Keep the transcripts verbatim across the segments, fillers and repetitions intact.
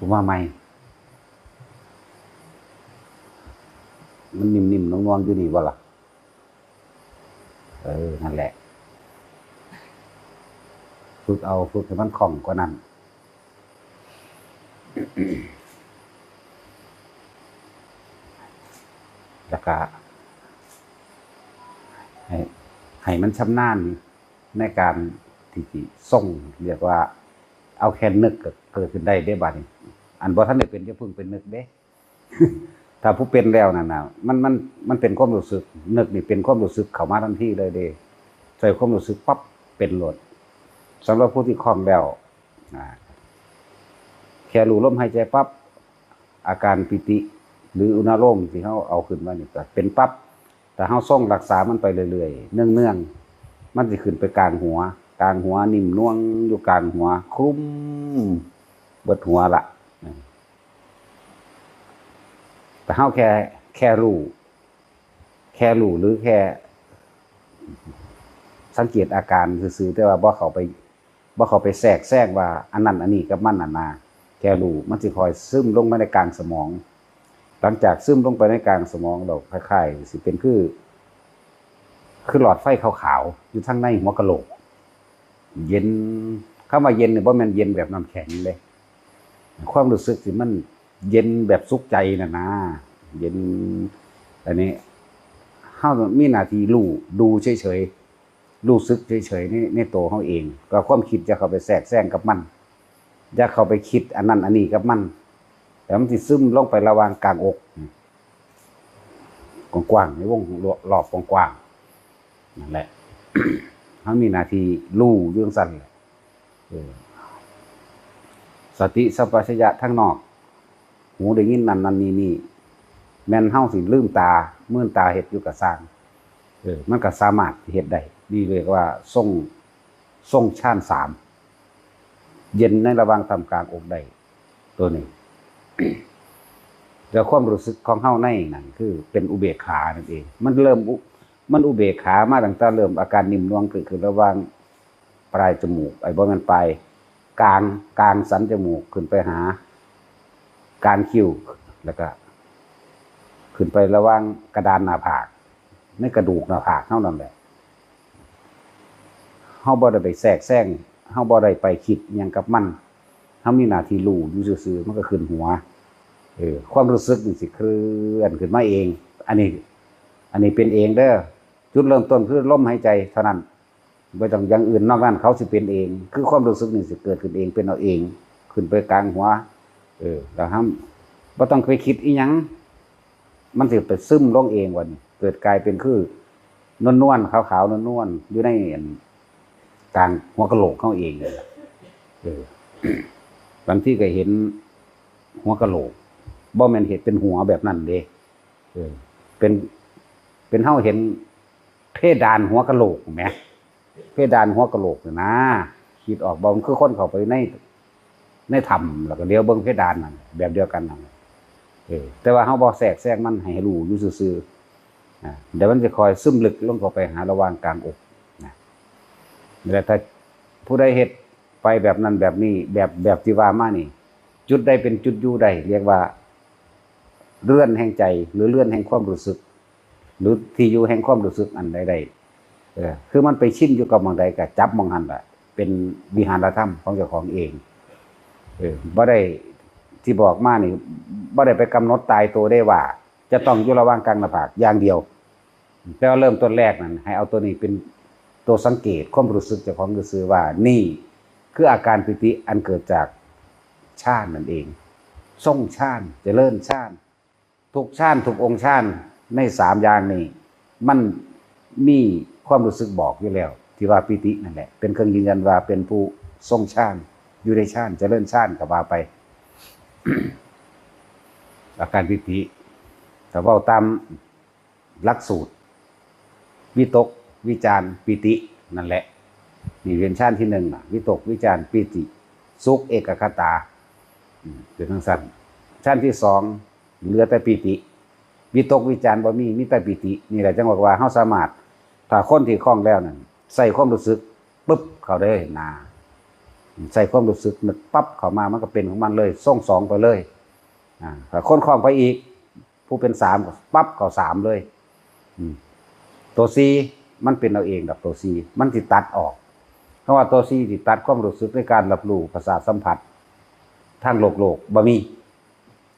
ผมว่าไม่ มันนิ่มๆนวลๆอยู่นี่บ่ล่ะ เออ นั่นแหละ ฝึกเอา ฝึกให้มันคล่องกว่านั้น แล้วก็ ให้ ให้มันชำนาญในการที่สิส่ง เรียกว่า เอาแค่นึกก็เกิดขึ้นได้เด้บัดนี้ อันบ่ทันได้เป็นอย่าเพิ่งไปนึกเด้ ถ้าผู้เป็นแล้วนั่นน่ะ มัน มัน มันเป็นความรู้สึก นึกนี่เป็นความรู้สึกเข้ามาทันทีเลยเด้ ใส่ความรู้สึกปั๊บ เป็นโลด สำหรับผู้ที่คล่องแล้ว อ่า แค่รู้ลมหายใจปั๊บ อาการปีติ หรืออุณาโลมที่เฮาเอาขึ้นมานี่ก็เป็นปั๊บ ถ้าเฮาทรงรักษามันไปเรื่อยๆ เนืองๆ มันสิขึ้นไปกลางหัว กลางหัวนิ่มนวลอยู่กลางหัว คลุมเบิดหัวละ แต่เฮาแค่ แค่รู้ แค่รู้หรือแค่ สังเกตอาการซื่อๆ แต่ว่าบ่เข้าไป บ่เข้าไปแทรกแซงว่าอันนั้นอันนี้กับมันนั่นนา แค่รู้ มันสิค่อยซึมลงมาในกลางสมอง หลังจากซึมลงไปในกลางสมองแล้ว คล้ายๆ สิเป็นคือ คือหลอดไฟขาวๆ อยู่ทางในหัวกะโหลก เย็น คำว่าเย็นนี่บ่แม่นเย็นแบบน้ำแข็งเด้ ความรู้สึกที่มันเย็นแบบสุขใจน่ะนะ เย็น อันนี้ เฮามีหน้าที่รู้ ดูเฉยๆ รู้สึกเฉยๆ ใน ในตัวเฮาเอง ก็ความคิดอย่าเข้าไปแทรกแซงกับมัน อย่าเข้าไปคิดอันนั้นอันนี้กับมัน แล้วมันสิซึมลงไประหว่างกลางอก กว้างๆ ในวงรอบกว้างๆ นั่นแหละ เฮามีหน้าที่รู้อยู่จั่งซั้นแหละ เออ สติสัมปชัญญะทางนอก หูได้ยินนั่นนั่นนี่นี่ แม่นเฮาสิลืมตา มืนตาเฮ็ดอยู่ก็ซ่าง เออ มันก็สามารถเฮ็ดได้ นี่เรียกว่าทรง ทรงฌานสาม เย็นในระหว่างท่ามกลางอกได้ ตัวนี้ แล้วความรู้สึกของเฮาในนั่นคือเป็นอุเบกขานั่นเอง มันเริ่มอุ มันอุเบกขามาตั้งแต่เริ่มอาการนิ่มนวลเกิดขึ้นระหว่างปลายจมูก ไอ้บ่แม่นปลาย กลาง กลางสันจมูกขึ้นไปหา กลางคิ้ว แล้วก็ ขึ้นไประหว่างกระดานหน้าผาก ในกระดูกหน้าผากเฮานั่นแหละ เฮาบ่ได้ไปแทรกแซง เฮาบ่ได้ไปคิดอิหยังกับมัน เฮามีหน้าที่รู้อยู่ซื่อๆ มันก็ขึ้นหัว เออ ความรู้สึกนี่สิเคลื่อนขึ้นมาเอง อันนี้ อันนี้เป็นเองเด้อ จุดเริ่มต้นคือลมหายใจเท่านั้น บ่ต้องอย่างอื่น นอกนั้นเขาสิเป็นเอง คือความรู้สึกนี่สิเกิดขึ้นเอง เป็นเอาเอง ขึ้นไปกลางหัว เออ แล้วเฮาบ่ต้องไปคิดอิหยัง มันสิไปซึมลงเอง วันนี้เกิดกลายเป็นคือนวลๆ ขาวๆ นวลๆ อยู่ในอันกลางหัวกะโหลกเฮาเองนี่ล่ะ เออ บางทีก็เห็นหัวกะโหลก บ่แม่นเห็นเป็นหัวแบบนั้นเด้ เออ เป็น เป็นเฮาเห็นเพดานหัวกะโหลกแหม เพดานหัวกะโหลกนี่นะ คิดออกบ่ มันคือคนเข้าไปใน ในถ้ำแล้วก็เหลียวเบิ่งเพดานนั่น แบบเดียวกันนั่น เออ แต่ว่าเฮาบ่แทรกแซงมัน ให้รู้อยู่ซื่อๆ นะ เดี๋ยวมันจะคอยซึมลึกลงเข้าไปหาระหว่างกลางอก นะ นี่แหละ ถ้าผู้ใดเฮ็ดไปแบบนั้นแบบนี้ แบบ แบบที่ว่ามานี่ จุดใดเป็นจุดอยู่ได้ เรียกว่า เรือนแห่งใจ หรือเรือนแห่งความรู้สึก หรือที่อยู่แห่งความรู้สึกอันใดๆ เออ คือมันไปชินอยู่กับหม่องใดก็จับหม่องหั้นล่ะ เป็นวิหารธรรมของเจ้าของเอง เออ บ่ได้ ที่บอกมานี่ บ่ได้ไปกำหนดตายตัวได้ว่า จะต้องอยู่ระหว่างกลางหน้าผากอย่างเดียว แต่ว่าเริ่มต้นแรกนั่น ให้เอาตัวนี้เป็นตัวสังเกตความรู้สึกเจ้าของซื่อๆ ว่านี่คืออาการปีติอันเกิดจากฌานนั่นเอง ทรงฌาน เจริญฌาน ทุกฌาน ทุกองค์ฌาน ในสามอย่างนี้ มันมีความรู้สึกบอกอยู่แล้ว ที่ว่าปีตินั่นแหละ เป็นเครื่องยืนยันว่าเป็นผู้ทรงฌาน อยู่ในฌาน เจริญฌานก็ว่าไป อาการปีติ ถ้าเว้าตามหลักสูตร วิตก วิจาร ปีติ นั่นแหละ นี่เป็นฌานที่หนึ่งน่ะ วิตก วิจาร ปีติ สุข เอกคตา อืม เป็นจั่งซั้น ฌานที่สอง เหลือแต่ปีติ วิตก วิจาร บ่มี มีแต่ปีติ นี่แหละจั่งบอกว่าเฮาสามารถ ถ้าคนที่คล่องแล้วนั่น ใส่ความรู้สึก ปึ๊บ เข้าได้นะ ใส่ความรู้สึกนึกปั๊บเข้ามา มันก็เป็นของมันเลย ทรงสองไปเลย อ่า ถ้าคนคล่องไปอีก ผู้เป็นสามก็ปั๊บเข้าสามเลย อืม ตัวสี่มันเป็นเอาเองดอก ตัวสี่มันสิตัดออก เพราะว่าตัวสี่สิตัดความรู้สึกในการรับรู้ประสาทสัมผัส ทางโลกโลกบ่มี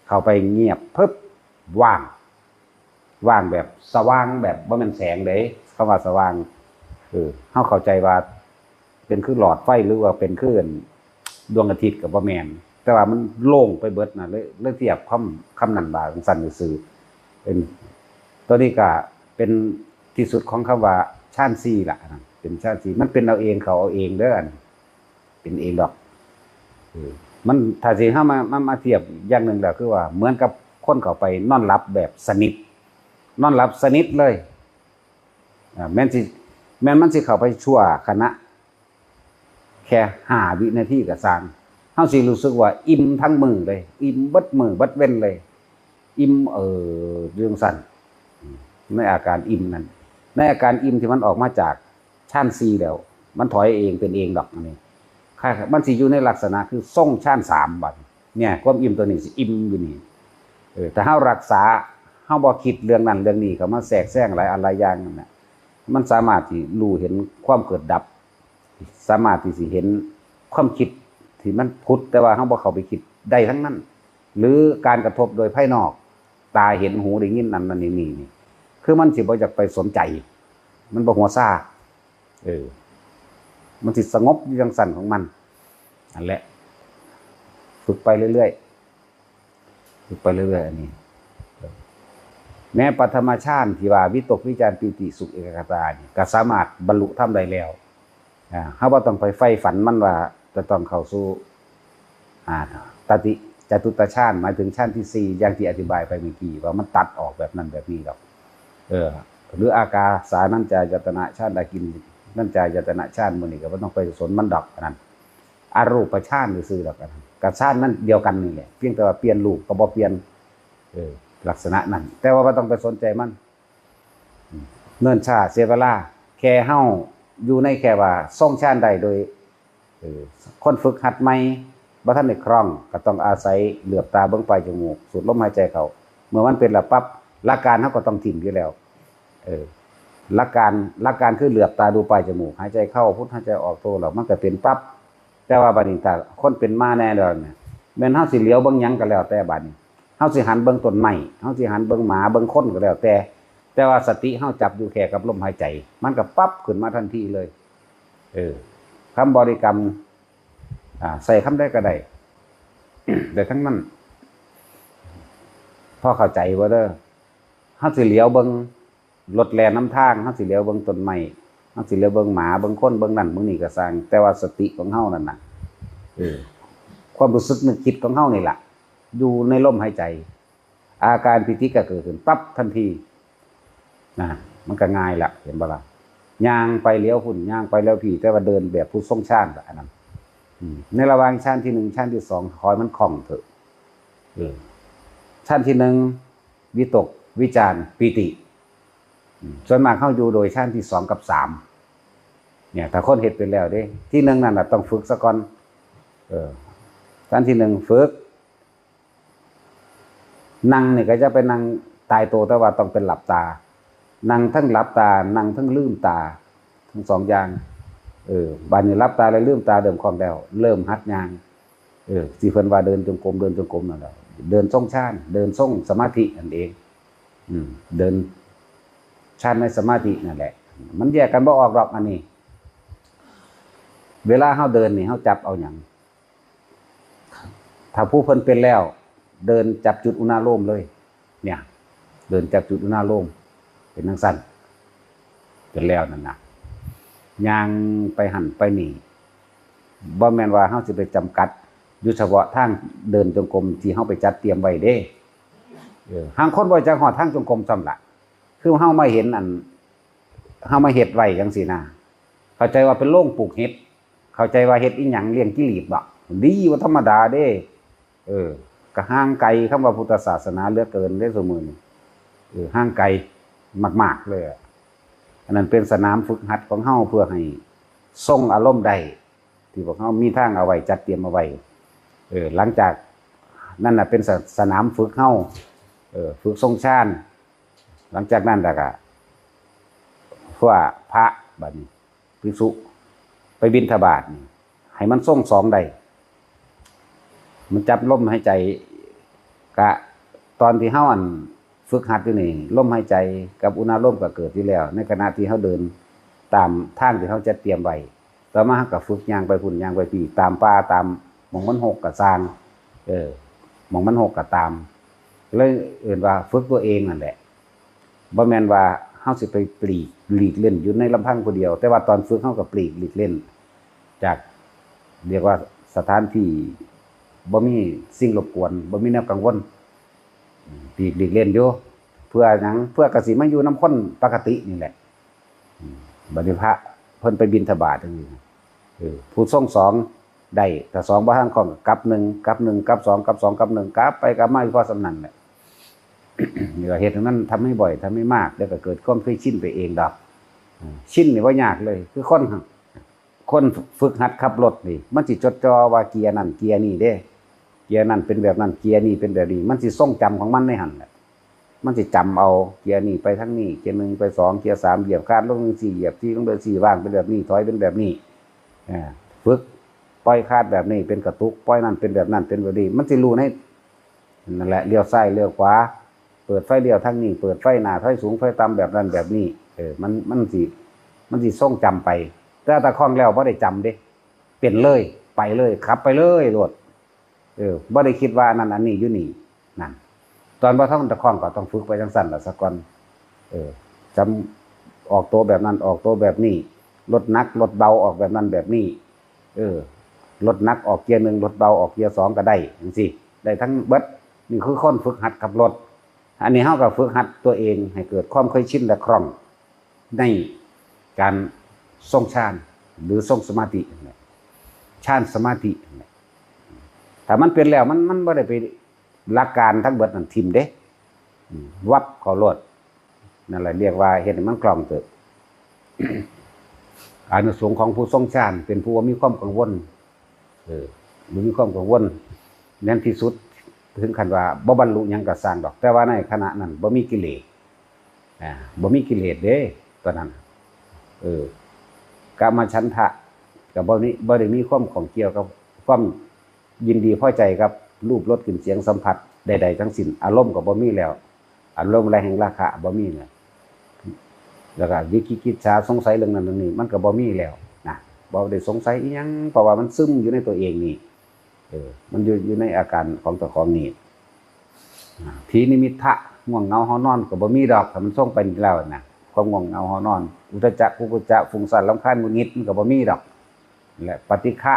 เข้าไปเงียบปึ๊บ ว่าง ว่างแบบสว่างแบบบ่แม่นแสงเด้ คำว่าสว่าง เออ เฮาเข้าใจว่าเป็นคือหลอดไฟหรือว่าเป็นคือดวงอาทิตย์ก็บ่แม่น แต่ว่ามันโล่งไปเบิดนะ เลย เลยเทียบคำ คำนั้นว่าจั่งซั่นซื่อๆ เป็น ตัวนี้ก็เป็นที่สุดของคำว่าฌานสี่ล่ะนะ เป็นฌานสี่ มันเป็นเอาเองเข้าเอาเองเด้อ อัน เป็นเองดอก เออ มัน ถ้าสิเฮามา มา มาเทียบอย่างหนึ่งแล้ว คือว่าเหมือนกับคนเข้าไปนอนหลับแบบสนิท นอนหลับสนิทเลย อ่า แม่นสิ แม่นมันสิเข้าไปชั่วขณะ แค่ห้าวินาทีก็ซ่าง เฮาสิรู้สึกว่าอิ่มทั้งมื้อเลย อิ่มเบิดมื้อเบิดเว็นเลย อิ่ม เออ อยู่จั่งซั่น ในอาการอิ่มนั้น ในอาการอิ่มที่มันออกมาจากฌานสี่แล้ว มันถอยเองเป็นเองดอก อันนี้ ค่ะ มันสิอยู่ในลักษณะคือทรงฌานสามบัด เนี่ย ความอิ่มตัวนี้สิอิ่มอยู่นี่ เออ ถ้าเฮารักษา เฮาบ่คิดเรื่องนั้นเรื่องนี้เข้ามาแทรกแซงหลายอันหลายอย่างนั่นน่ะ มันสามารถที่รู้เห็นความเกิดดับ สามารถที่สิเห็นความคิดที่มันผุด แต่ว่าเฮาบ่เข้าไปคิดได้ทั้งนั้น หรือการกระทบโดยภายนอก ตาเห็น หูได้ยิน นั่นนั่นนี่นี่นี่ คือมันสิบ่อยากไปสนใจ มันบ่หัวซ่า เออ มันสิสงบอยู่จั่งซั่นของมัน นั่นแหละ ฝึกไปเรื่อยๆ ฝึกไปเรื่อยๆ อันนี้ แม้ปฐมฌานที่ว่าวิตกวิจารปีติสุขเอกคตานี่ ก็สามารถบรรลุธรรมได้แล้ว อ่า เฮาบ่ต้องไปใฝ่ฝันมันว่าจะต้องเข้าสู่ อ่า ตติ จตุตฌาน หมายถึงฌานที่สี่ อย่างที่อธิบายไปเมื่อกี้ ว่ามันตัดออกแบบนั้นแบบนี้ดอก เออ หรืออากาสานัญจายตนะฌาน อากินนัญจายตนะฌาน หมู่นี้ก็บ่ต้องไปสนมันดอก อันนั้น อรูปฌานซื่อๆดอก อันนั้น กับฌานนั่นเดียวกันนี่แหละ เพียงแต่ว่าเปลี่ยนรูปก็บ่เปลี่ยน เออ ลักษณะนั้น แต่ว่าบ่ต้องไปสนใจมัน เนิ่นช้าเสียเวลา แค่เฮาอยู่ในแค่ว่าทรงฌานได้โดย เออ คนฝึกหัดใหม่ บ่ทันได้คล่อง ก็ต้องอาศัยเหลือบตาเบิ่งปลายจมูก สูดลมหายใจเข้า เมื่อมันเป็นแล้วปั๊บ หลักการเฮาก็ต้องถิ่มอยู่แล้ว เออ หลักการ หลักการคือเหลือบตาดูปลายจมูก หายใจเข้าพุท หายใจออกโท แล้วมันก็เป็นปั๊บ แต่ว่าบัดนี้ถ้าคนเป็นมาแน่แล้วเนี่ย แม่นเฮาสิเหลียวเบิ่งหยังก็แล้วแต่บัดนี้ เฮาสิหันเบิ่งต้นไม้ เฮาสิหันเบิ่งหมา เบิ่งคนก็แล้วแต่ แต่ว่าสติเฮาจับอยู่แค่กับลมหายใจ มันก็ปั๊บขึ้นมาทันทีเลย เออ คำบริกรรม อ่า ใส่คำใดก็ได้ ได้ทั้งนั้น พอเข้าใจบ่เด้อ เฮาสิเหลียวเบิ่งรถแล่นนำทาง เฮาสิเหลียวเบิ่งต้นไม้ เฮาสิเหลียวเบิ่งหมา เบิ่งคน เบิ่งนั่นเบิ่งนี่ก็ซ่าง แต่ว่าสติของเฮานั่นน่ะ เออ ความรู้สึกนึกคิดของเฮานี่ล่ะ อยู่ในลมหายใจ อาการปีติก็เกิดขึ้นปั๊บทันที นะ มันก็ง่ายละ เห็นบ่ล่ะ ย่างไปเหลียวพุ้น ย่างไปเหลียวพี้ แต่ว่าเดินแบบผู้ทรงฌานละ อันนั้น อืม ในระหว่างฌานที่หนึ่ง ฌานที่สอง ขอให้มันคล่องเถอะ เออ ฌานที่หนึ่ง วิตก วิจาร ปีติ อืม ส่วนมากเฮาอยู่โดยฌานที่สองกับสาม เนี่ย ถ้าคนเฮ็ดเป็นแล้วเด้ ที่หนึ่งนั่นน่ะต้องฝึกซะก่อน เออ ฌานที่หนึ่งฝึก นั่งนี่ก็จะไปนั่งตายตัว แต่ว่าต้องเป็นหลับตา นั่งทั้งหลับตา นั่งทั้งลืมตา ทั้งสองอย่าง เออ บัดนี้หลับตาแล้วลืมตาเริ่มคล่องแล้ว เริ่มหัดย่าง เออ ที่เพิ่นว่าเดินจงกรม เดินจงกรมนั่นแหละ เดินทรงฌาน เดินทรงสมาธินั่นเอง อืม เดินฌานในสมาธินั่นแหละ มันแยกกันบ่ออกดอก อันนี้ เวลาเฮาเดินนี่ เฮาจับเอาหยัง ถ้าผู้เพิ่นเป็นแล้ว เดินจับจุดอุณาโลมเลย เนี่ย เดินจับจุดอุณาโลม เป็นจั่งซั่น เป็นแล้วนั่นน่ะ ย่างไปหั่นไปนี่ บ่แม่นว่าเฮาสิไปจำกัด อยู่เฉพาะทางเดินจงกรมที่เฮาไปจัดเตรียมไว้เด้ เออ ห่างคนบ่จักฮอดทางจงกรมซ้ำล่ะ คือเฮามาเห็นอัน เฮามาเฮ็ดไว้จั่งซี้นะ เข้าใจว่าเป็นโรงปลูกเห็ด เข้าใจว่าเฮ็ดอีหยังเลี้ยงจิลีดบ่ ดีว่าธรรมดาเด้ เออ ก็ห่างไกลคำว่าพุทธศาสนาเหลือเกินเด้ซุมื้อนี้ เออ ห่างไกลมากๆเลยอะ อันนั้นเป็นสนามฝึกหัดของเฮาเพื่อให้ทรงอารมณ์ได้ ที่พวกเฮามีทางเอาไว้ จัดเตรียมเอาไว้ เออ หลังจากนั้นน่ะเป็นสะ สนามฝึกเฮา เออ ฝึกทรงฌาน หลังจากนั้นแล้วก็พวกพระบัดนี้ ภิกษุไปบิณฑบาตนี่ ให้มันทรงสองได้ มันจับลมหายใจ กะตอนที่เฮาอันฝึกหัดอยู่นี่ ลมหายใจกับอุณาโลมก็เกิดอยู่แล้ว ในขณะที่เฮาเดินตามทางที่เฮาจัดเตรียมไว้ ต่อมาเฮาก็ฝึกย่างไปพุ้นย่างไปพี้ ตามป่าตามหม่องมันฮกก็ซ่าง เออ หม่องมันฮกก็ตาม เลยเอิ้นว่าฝึกตัวเองนั่นแหละ บ่แม่นว่าเฮาสิไปปลีกหลีกเล่นอยู่ในลำพังผู้เดียว แต่ว่าตอนฝึกเฮาก็ปลีกหลีกเล่น จาก เรียกว่าสถานที่บ่มีสิ่งรบกวน บ่มีแนวกังวล ปลีกหลีกเล่นอยู่ เพื่อหยัง เพื่อก็สิมาอยู่นำคนปกตินี่แหละ อืม บัดนี้พระเพิ่นไปบิณฑบาตจั่งซี้ เออ ผู้ทรงสองได้ ถ้าสองบ่ทันคล่องก็กลับหนึ่ง กลับหนึ่ง กลับสอง กลับสอง กลับหนึ่ง กลับไปกลับมาอยู่พอส่ำนั้นแหละ นี่ก็เฮ็ดให้มันทำให้บ่อย ทำให้มาก แล้วก็เกิดความเคยชินไปเองดอก อืม ชินนี่บ่ยากเลย คือคน คนฝึกหัดขับรถนี่ มันสิจดจ่อว่าเกียร์นั่นเกียร์นี่เด้ เกียร์นั่นเป็นแบบนั้น เกียร์นี่เป็นแบบนี้ มันสิทรงจำของมันในหั่นแหละ มันสิจำเอา เกียร์นี่ไปทางนี้ เกียร์หนึ่งไปสอง เกียร์สาม เหยียบคลัตช์ลงจั่งซี้ เหยียบทีลงจั่งซี้ วางเป็นแบบนี้ ถอยเป็นแบบนี้ อ่า ฝึกปล่อยคลัตช์แบบนี้เป็นกระตุก ปล่อยนั่นเป็นแบบนั้น เป็นแบบนี้ มันสิรู้ใน นั่นแหละ เลี้ยวซ้ายเลี้ยวขวา เปิดไฟเลี้ยวทางนี้ เปิดไฟหน้า ไฟสูง ไฟต่ำ แบบนั้นแบบนี้ เออ มัน มันสิ มันสิทรงจำไป แต่ถ้าคล่องแล้วบ่ได้จำเด้ เป็นเลย ไปเลย ขับไปเลยโลด เออ บ่ได้คิดว่าอันนั้นอันนี้อยู่นี่ นั่น ตอนบ่ทันได้คล่องก็ต้องฝึกไปจั่งซั้นล่ะซะก่อน เออ จำ ออกตัวแบบนั้น ออกตัวแบบนี้ รถหนัก รถเบา ออกแบบนั้นแบบนี้ เออ รถหนักออกเกียร์หนึ่ง รถเบาออกเกียร์สองก็ได้จั่งซี้ ได้ทั้งเบิด นี่คือคนฝึกหัดขับรถ อันนี้เฮาก็ฝึกหัดตัวเองให้เกิดความเคยชินและคล่อง ในการทรงฌาน หรือทรงสมาธินั่นแหละ ฌานสมาธินั่นแหละ ถ้ามันเป็นแล้ว มัน มันบ่ได้ไปหลักการทั้งเบิดนั่นถิ่มเด้ อืม วับเข้าโลด นั่นแหละเรียกว่าเฮ็ดให้มันคล่องเติบ อานิสงส์ของผู้ทรงฌาน เป็นผู้บ่มีความกังวล เออ บ่มีความกังวล แน่นที่สุด ถึงขั้นว่าบ่บรรลุหยังก็ซ่างดอก แต่ว่าในขณะนั้นบ่มีกิเลส อ่า บ่มีกิเลสเด้ ตอนนั้น เออ กามฉันทะ ก็บ่มี บ่ได้มีความข้องเกี่ยวกับความยินดีพอใจกับรูปรสกลิ่นเสียงสัมผัสใดๆทั้งสิ้น อารมณ์ก็บ่มีแล้ว อารมณ์แห่งราคะบ่มีแล้ว แล้วก็วิจิกิจฉาสงสัยเรื่องนั้นเรื่องนี้ มันก็บ่มีแล้วนะ บ่ได้สงสัยอิหยัง เพราะว่ามันซึมอยู่ในตัวเองนี่ เออ มันอยู่ อยู่ในอาการของเจ้าของนี่ อ่า ถีนมิทะ ง่วงเหงาหาวนอนก็บ่มีดอก ถ้ามันทรงไปแล้วนะ ความง่วงเหงาหาวนอน อุทธัจจะ กุกุจจะ ฟุ้งซ่านรำคาญหงุดหงิด มันก็บ่มีดอก และปฏิฆะ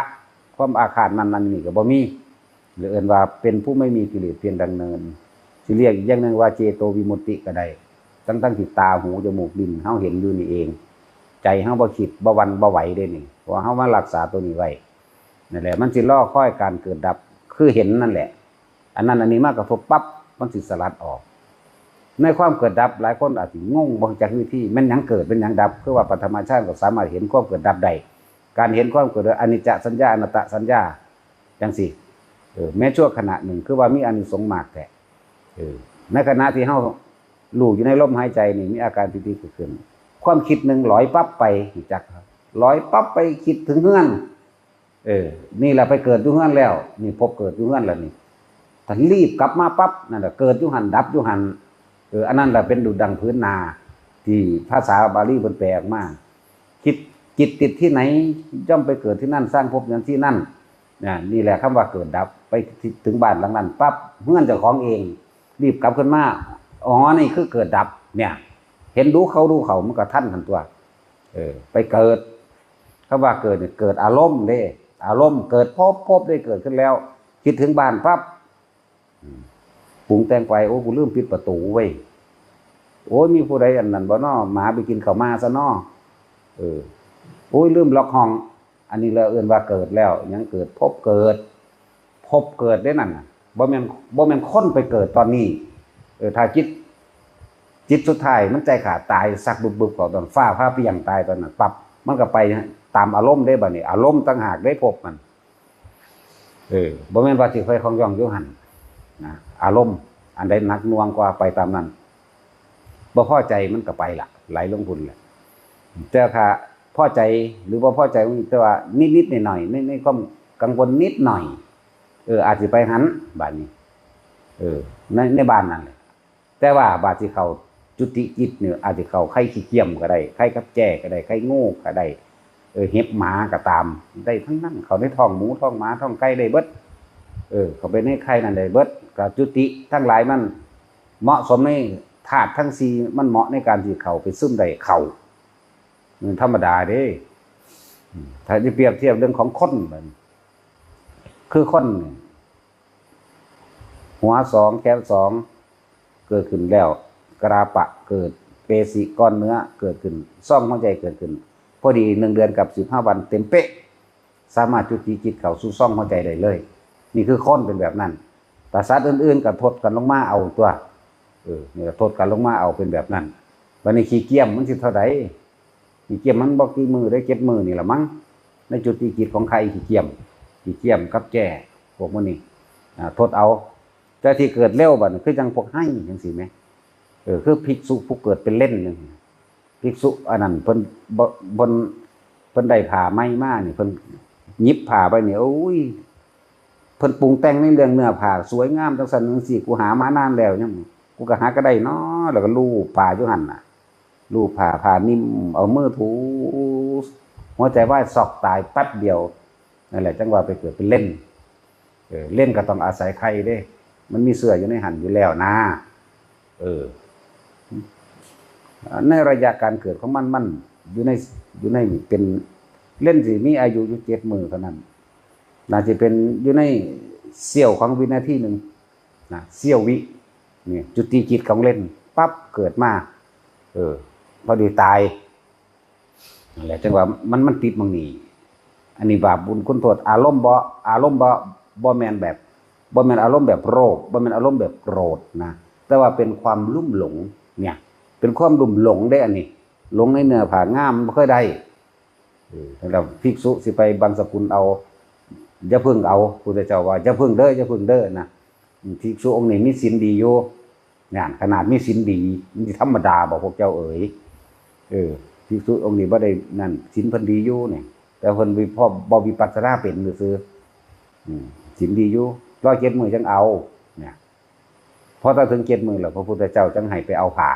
ความอาฆาตนั่นนั่นนี่ก็บ่มี หรือเอิ้นว่าเป็นผู้ไม่มีกิเลสเพียงดำเนิน สิเรียกอีกอย่างหนึ่งว่าเจโตวิมุตติก็ได้ ทั้งๆที่ตา หู จมูก ลิ้น เฮาเห็นอยู่นี่เอง ใจเฮาบ่คิด บ่หวั่น บ่ไหวเด้นี่ เพราะว่าเฮามารักษาตัวนี้ไว้ นั่นแหละ มันสิรอคอยการเกิดดับ คือเห็นนั่นแหละ อันนั้นอันนี้มากระทบปั๊บ มันสิสลัดออก ในความเกิดดับ หลายคนอาจสิงง บ่รู้จักวิธี แม่นหยังเกิด แม่นหยังดับ คือว่าปฐมฌานก็สามารถเห็นความเกิดดับได้ การเห็นความเกิดดับ อนิจจสัญญา อนัตตสัญญา จั่งซี้ เออ แม้ชั่วขณะหนึ่ง คือว่ามีอานิสงส์มากแท้ เออ ในขณะที่เฮารู้อยู่ในลมหายใจนี่ มีอาการปีติเกิดขึ้น ความคิดหนึ่งลอยปั๊บไป รู้จักครับ ลอยปั๊บไปคิดถึงเฮือน เออ นี่แหละไปเกิดอยู่เฮือนแล้ว นี่ภพเกิดอยู่เฮือนแล้วนี่ ถ้ารีบกลับมาปั๊บ นั่นแหละเกิดอยู่หั่น ดับอยู่หั่น เออ อันนั้นแหละเป็นดุจดังผืนนา ที่ภาษาบาลีเพิ่นแปลออกมา คิด จิตติดที่ไหน ย่อมไปเกิดที่นั่น สร้างภพนั้นที่นั่น นะ นี่แหละคำว่าเกิดดับ ไปถึงบ้านหลังนั้นปั๊บ เฮือนเจ้าของเอง รีบกลับขึ้นมา อ๋อ นี่คือเกิดดับ เนี่ย เห็นดูเขาดูเขา มันก็ทันหั้นตัว เออ ไปเกิด คำว่าเกิดเนี่ย เกิดอารมณ์เด้ อารมณ์เกิดภพ ภพได้เกิดขึ้นแล้ว คิดถึงบ้านปั๊บ อืม ปรุงแต่งไป โอ้ กูลืมปิดประตูเว้ย โอ้ย มีผู้ใดอันนั้นบ่น้อ หมาไปกินข้าวมาซะน้อ เออ โอ้ย ลืมล็อกห้อง อันนี้เราเอิ้นว่าเกิดแล้ว ยังเกิด ภพเกิด ภพเกิดได้นั่นน่ะ บ่แม่น บ่แม่นคนไปเกิดตอนนี้ เออ ถ้าจิต จิตสุดท้ายมันใจขาดตาย สักบึบๆ เข้าตอนฟ้าผ่าเปรี้ยงตายตอนนั้นปั๊บ มันก็ไป ตามอารมณ์เด้ บัดนี้อารมณ์ต่างหากได้ภพมัน เออ บ่แม่นว่าสิไปของย่องอยู่หั่นนะ อารมณ์อันใดหนักหน่วงกว่าไปตามนั้น บ่พอใจมันก็ไปละ ไหลลงพุ้นแหละ แต่ถ้าพอใจหรือบ่พอใจ แต่ว่านิดๆหน่อยๆ ใน ในความกังวลนิดหน่อย เออ อาจสิไปหั้น บาดนี้ เออ ใน ในบ้านนั่นแหละ แต่ว่าบาดสิเข้าจุติจิตเนี่ย อาจสิเข้าไข่ขี้เกียมก็ได้ ไข่กับแจ้ก็ได้ ไข่งูก็ได้ เออ เห็บหมาก็ตาม ได้ทั้งนั้น เข้าในท้องหมู ท้องหมา ท้องไก่ได้เบิด เออ เข้าไปในไข่นั่นได้เบิด ก็จุติทั้งหลายมันเหมาะสมในธาตุทั้งสี่ มันเหมาะในการที่เข้าไปซึมได้ เข้า มันธรรมดาเด้ อืม ถ้าจะเปรียบเทียบเรื่องของคนบัดนี้ คือคนนี่ หัวสอง แขนสอง เกิดขึ้นแล้ว กราปะเกิด เปสิ ก้อนเนื้อเกิดขึ้น ซ่องหัวใจเกิดขึ้น พอดีหนึ่งเดือนกับสิบห้าวันเต็มเป๊ะ สามารถจุติจิตเข้าสู่ซ่องหัวใจได้เลย นี่คือคนเป็นแบบนั้น แต่สัตว์อื่นๆก็ทดกันลงมาเอาตัว เออ นี่ก็ทดกันลงมาเอาเป็นแบบนั้น บัดนี้ขี้เกียมมันสิเท่าใด ขี้เกียมมันบ่กี่มื้อได้ เจ็ดมื้อนี่ล่ะมั้ง ในจุติจิตของไข่ขี้เกียม ขี้เกียมกับแจ้ พวกมันนี่ อ่า ทดเอา แต่ที่เกิดเร็วบัดนี้คือจังพวกไฮ่จังซี่แหม เออ คือภิกษุผู้เกิดเป็นเล่นจังซี้ ภิกษุอันนั้นเพิ่นบ่ เพิ่น เพิ่นได้ผ้าใหม่มานี่ เพิ่นหยิบผ้าไปนี่ โอ้ย เพิ่นปรุงแต่งในเรื่องเนื้อผ้าสวยงามจังซั่นจังซี่ กูหามานานแล้ว ยัง กูก็หาก็ได้น้อ แล้วก็ลูบผ้าอยู่หั่นน่ะ ลูบผ้า ผ้านิ่ม เอามือถู หัวใจวายซอกตายแป๊บเดียว นั่นแหละ จังว่าไปเกิดเป็นเล่น เออ เล่นก็ต้องอาศัยไข่เด้ มันมีเชื้ออยู่ในหั่นอยู่แล้วนะ เออ ในระยะการเกิดของมัน มันอยู่ใน อยู่ในเป็นเล่นสิมีอายุอยู่เจ็ดมื้อเท่านั้น น่าจะเป็นอยู่ในเสี้ยวของวินาทีหนึ่งนะ เสี้ยววิ นี่จุติจิตของเล่น ปั๊บเกิดมา เออ พอดีตาย นั่นแหละ จังว่ามัน มันติดหม่องนี้ อันนี้บาปบุญคุณโทษ อารมณ์บ่ อารมณ์บ่ บ่แม่นแบบ บ่แม่นอารมณ์แบบโลภ บ่แม่นอารมณ์แบบโกรธนะ แต่ว่าเป็นความลุ่มหลง เนี่ย เป็นความลุ่มหลงเด้ อันนี้ หลงในเนื้อผ้างาม บ่เคยได้ เออ แล้วภิกษุสิไปบังสกุลเอา อย่าเพิ่งเอา พุทธเจ้าว่า อย่าเพิ่งเด้อ อย่าเพิ่งเด้อนะ ภิกษุองค์นี้มีศีลดีอยู่ เนี่ย ขนาดมีศีลดี มันสิธรรมดาบ่ พวกเจ้าเอ๋ย เออ ภิกษุองค์นี้บ่ได้นั่น ศีลเพิ่นดีอยู่เนี่ย แต่เพิ่นวิ พอบ่วิปัสสนาเป็นซื่อๆ อืม ศีลดีอยู่ รอเจ็ดมื้อจังเอา เนี่ย พอถ้าถึงเจ็ดมื้อแล้ว พระพุทธเจ้าจังให้ไปเอาผ้า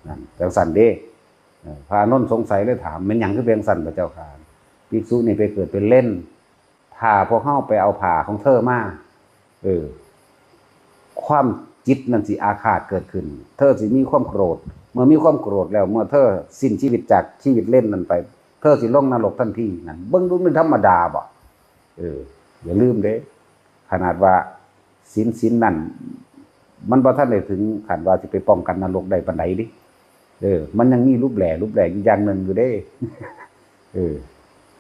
นั่น จังซั่นเด้ เออ พระอานนท์สงสัยเลยถาม แม่นหยังคือเป็นจังซั่นพระเจ้าค่ะ ภิกษุนี่ไปเกิดเป็นเล่น ถ้าพวกเฮาไปเอาผ้าของเธอมา เออ ความจิตนั่นสิอาฆาตเกิดขึ้น เธอสิมีความโกรธ เมื่อมีความโกรธแล้ว เมื่อเธอสิ้นชีวิตจากชีวิตเล่นนั้นไป เธอสิลงนรกทันทีนั่น เบิ่งดูมันธรรมดาบ่ เออ อย่าลืมเด้ ขนาดว่าศีล ศีลนั่น มันบ่ทันได้ถึงขั้นว่าสิไปป้องกันนรกได้ปานใดเด้ เออ มันยังมีรูปแหล่ รูปแหล่อยู่อย่างหนึ่งอยู่เด้ เออ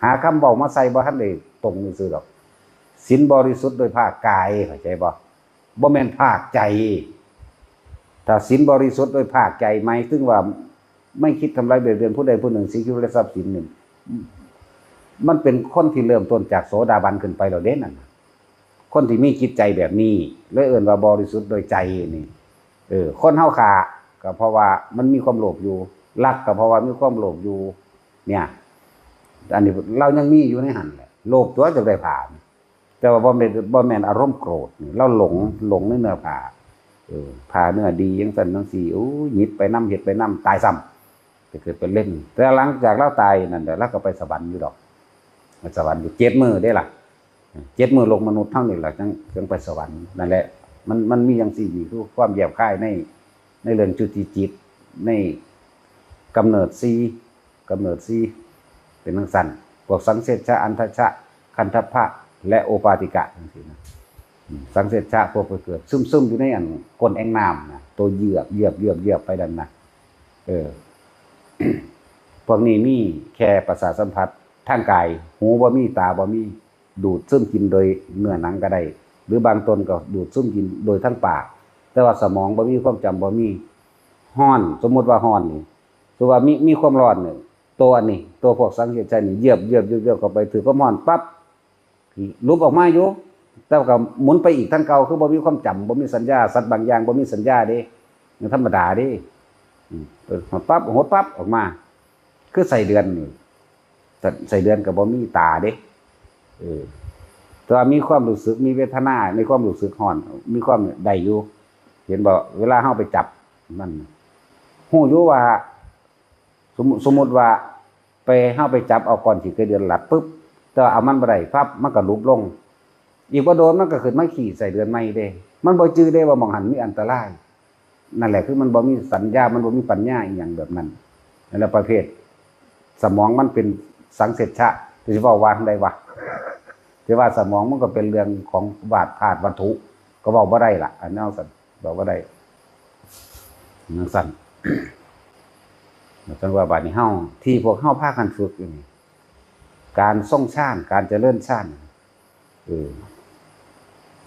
หาคำเว้ามาใส่บ่ทันได้ตรงซื่อดอก ศีลบริสุทธิ์โดยภาคกาย เข้าใจบ่ บ่แม่นภาคใจ ถ้าศีลบริสุทธิ์โดยภาคใจ หมายถึงว่าไม่คิดทำร้ายเบียดเบียนผู้ใดผู้หนึ่ง เสียชีวิตและทรัพย์สินนี่ มันเป็นคนที่เริ่มต้นจากโสดาบันขึ้นไปแล้วเด้นั่นน่ะ คนที่มีจิตใจแบบนี้ เลยเอิ้นว่าบริสุทธิ์โดยใจนี่ เออ คนเฮาฆ่าก็เพราะว่ามันมีความโลภอยู่ ลักก็เพราะว่ามีความโลภอยู่ เนี่ย อันนี้เรายังมีอยู่ในหั่นแหละ โลภตัวจักได้ผ้า แต่ว่าบ่แม่น บ่แม่นอารมณ์โกรธนี่ เราหลง หลงในเนื้อผ้า เออ ผ้าเนื้อดีจังซั่นจังซี่ โอ้ย หยิบไปนำ เฮ็ดไปนำ ตายซ้ำ ไปเกิดเป็นเล่น แต่หลังจากเราตายนั่นแหละ เราก็ไปสวรรค์อยู่ดอก ไปสวรรค์อยู่เจ็ดมื้อเด้ล่ะ เจ็ดมื้อโลกมนุษย์เท่านี้ล่ะ จัง จังไปสวรรค์ นั่นแหละ มัน มันมีจังซี่ นี่คือความแยบคายใน ในเรื่องจุติจิต ในกำเนิดสี่ กำเนิดสี่ เป็นจังซั่น พวกสังเสชชะ อันทชะ คันทัพพะ และโอปาติกะจังซี่นะ อืม สังเสชชะ พวกไปเกิด ซึมๆอยู่ในอันก้นแอ่งน้ำนะ ตัวเยือก เยือก เยือก เยือกไปนั่นนะ เออ พวกนี้มีแค่ประสาทสัมผัสทางกาย หูบ่มี ตาบ่มี ดูดซึมกินโดยเนื้อหนังก็ได้ หรือบางตนก็ดูดซึมกินโดยทางปาก แต่ว่าสมองบ่มี ความจำบ่มี ร้อน สมมุติว่าร้อนนี่ สมมุติว่ามี มีความร้อนนี่ ตัวนี่ ตัวพวกสังเขปฌานนี่ เหยียบเหยียบเหยียบเหยียบเข้าไป ถือความร้อนปั๊บ หลุดออกมาอยู่ แต่ก็หมุนไปอีกทางเก่า คือบ่มีความจำ บ่มีสัญญา สัตว์บางอย่างบ่มีสัญญาเด้ มันธรรมดาเด้ อืม เออ ปั๊บ หดปั๊บ ออกมา คือไส้เดือนนี่ ไส้เดือนก็บ่มีตาเด้ เออ แต่ว่ามีความรู้สึก มีเวทนาในความรู้สึกร้อน มีความได้อยู่ เห็นบ่ เวลาเฮาไปจับมัน ฮู้อยู่ว่า สมมุติ สมมุติว่า ไป เฮาไปจับเอาก้อนขี้ไส้เดือนรัดปุ๊บ แต่ว่าเอามันบ่ได้ปั๊บ มันก็หลุบลง อีกบ่โดนมันก็ขึ้นมาขี้ไส้เดือนใหม่เด้ มันบ่จื่อเด้ว่าหม่องหั้นมีอันตราย นั่นแหละ คือมันบ่มีสัญญา มันบ่มีปัญญาอีหยังแบบนั้น นั่นแหละ ประเภทสมองมันเป็นสังเสชฌะ สิเว้าว่าจั่งใดวะ สิว่าสมองมันก็เป็นเรื่องของธาตุ ธาตุวัตถุ ก็เว้าบ่ได้ล่ะ อันนั้นซั่น เว้าบ่ได้ จั่งซั่น จั่งว่าบาดนี้เฮา ที่พวกเฮาพากันฝึกอยู่นี่ การทรงฌาน การเจริญฌาน เออ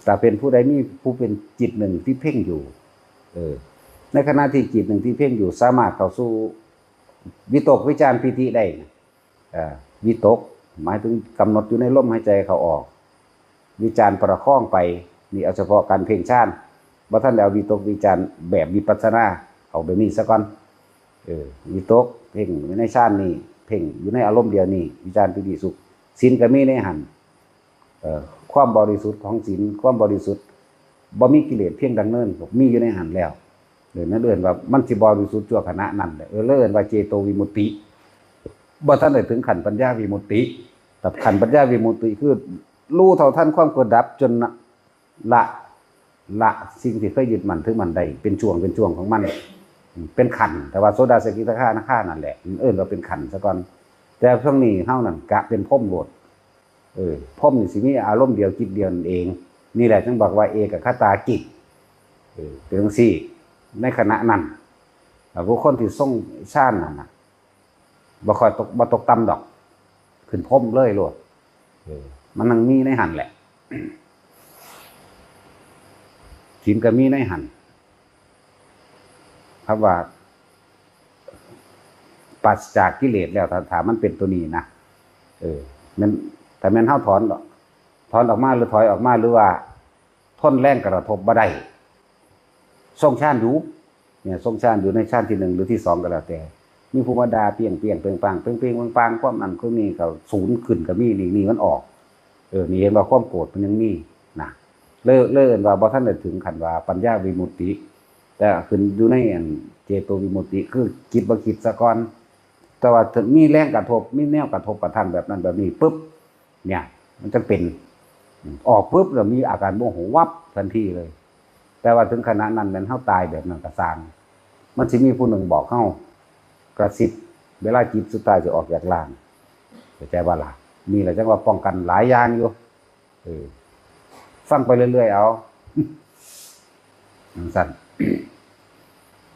ถ้าเป็นผู้ใดมีผู้เป็นจิตหนึ่งที่เพ่งอยู่ เออ ในขณะที่จิตหนึ่งที่เพ่งอยู่ สามารถเข้าสู่วิตกวิจารปีติได้นะ เอ่อ วิตก หมายถึงกำหนดอยู่ในลมหายใจเข้าออก วิจารประคองไป นี่เอาเฉพาะการเพ่งฌาน บ่ทันได้เอาวิตกวิจารแบบวิปัสสนา เอาแบบนี้ซะก่อน เออ วิตกเพ่งอยู่ในฌานนี่ เพ่งอยู่ในอารมณ์เดียวนี่ วิจารปีติสุข ศีลก็มีในหั้น เอ่อ ความบริสุทธิ์ของศีล ความบริสุทธิ์ บ่มีกิเลสเพียงดังเนิน มีอยู่ในหั้นแล้ว เออ นั่นเอิ้นว่ามันสิบริสุทธิ์ชั่วขณะนั้นแหละ เออ เลยเอิ้นว่าเจโตวิมุตติ บ่ทันได้ถึงขั้นปัญญาวิมุตติ แต่ขั้นปัญญาวิมุตติคือรู้เท่าทันความเกิดดับจนละ ละสิ่งที่เคยยึดมั่นถือมั่นได้ เป็นช่วงเป็นช่วงของมัน เป็นขั้น แต่ว่าโสดาสกิทาคานาคานั่นแหละ เอิ้นว่าเป็นขั้นซะก่อน แต่ช่วงนี้เฮานั่นกะเป็นพรหมโลด เออ พรหมนี่สิมีอารมณ์เดียวจิตเดียวนั่นเอง นี่แหละจึงบอกว่าเอกคตาจิต เออ เป็นจั่งซี้ ในขณะนั้น อ่า บุคคลที่ทรงฌานนั่นน่ะ บ่ค่อยตก บ่ตกต่ำดอก ขึ้นพรหมเลยโลด เออ มันยังมีในหั้นแหละ ศีลก็มีในหั้น คำว่า ปราศจากกิเลสแล้ว ถ้า ถ้ามันเป็นตัวนี้นะ เออ แม่น ถ้าแม่นเฮาถอน ถอนออกมาหรือถอยออกมา หรือว่าทนแรงกระทบบ่ได้ ทรงฌานอยู่ เนี่ย ทรงฌานอยู่ในฌานที่หนึ่งหรือที่สองก็แล้วแต่ มีผู้มาด่าเปรี้ยงเปรี้ยงเปร่งปร่าง เปร่งเปร่งปร่างปร่าง ความนั้นความนี้ก็ศูนย์ขึ้นก็มี นี่ นี่มันออก เออ นี่เห็นว่าความโกรธมันยังมีนะ เลย เลยเอิ้นว่าบ่ทันได้ถึงขั้นว่าปัญญาวิมุตติ แต่ขึ้นอยู่ในอันเจโตวิมุตติ คือจิตบ่คิดซะก่อน แต่ว่าถึงมีแรงกระทบ มีแนวกระทบกระทั่งแบบนั้นแบบนี้ปุ๊บ เนี่ย มันจะเป็น ออกปุ๊บแล้วมีอาการโมโหวับทันทีเลย แต่ว่าถึงขณะนั้นแม่นเฮาตายแบบนั้นก็ซ่าง มันสิมีผู้หนึ่งบอกเฮา กระซิบ เวลาจิตสุดท้ายจะออกจากร่าง เข้าใจบ่ล่ะ นี่แหละจั่งว่าป้องกันหลายอย่างอยู่ เออ ฟังไปเรื่อยๆ เอา จั่งซั่น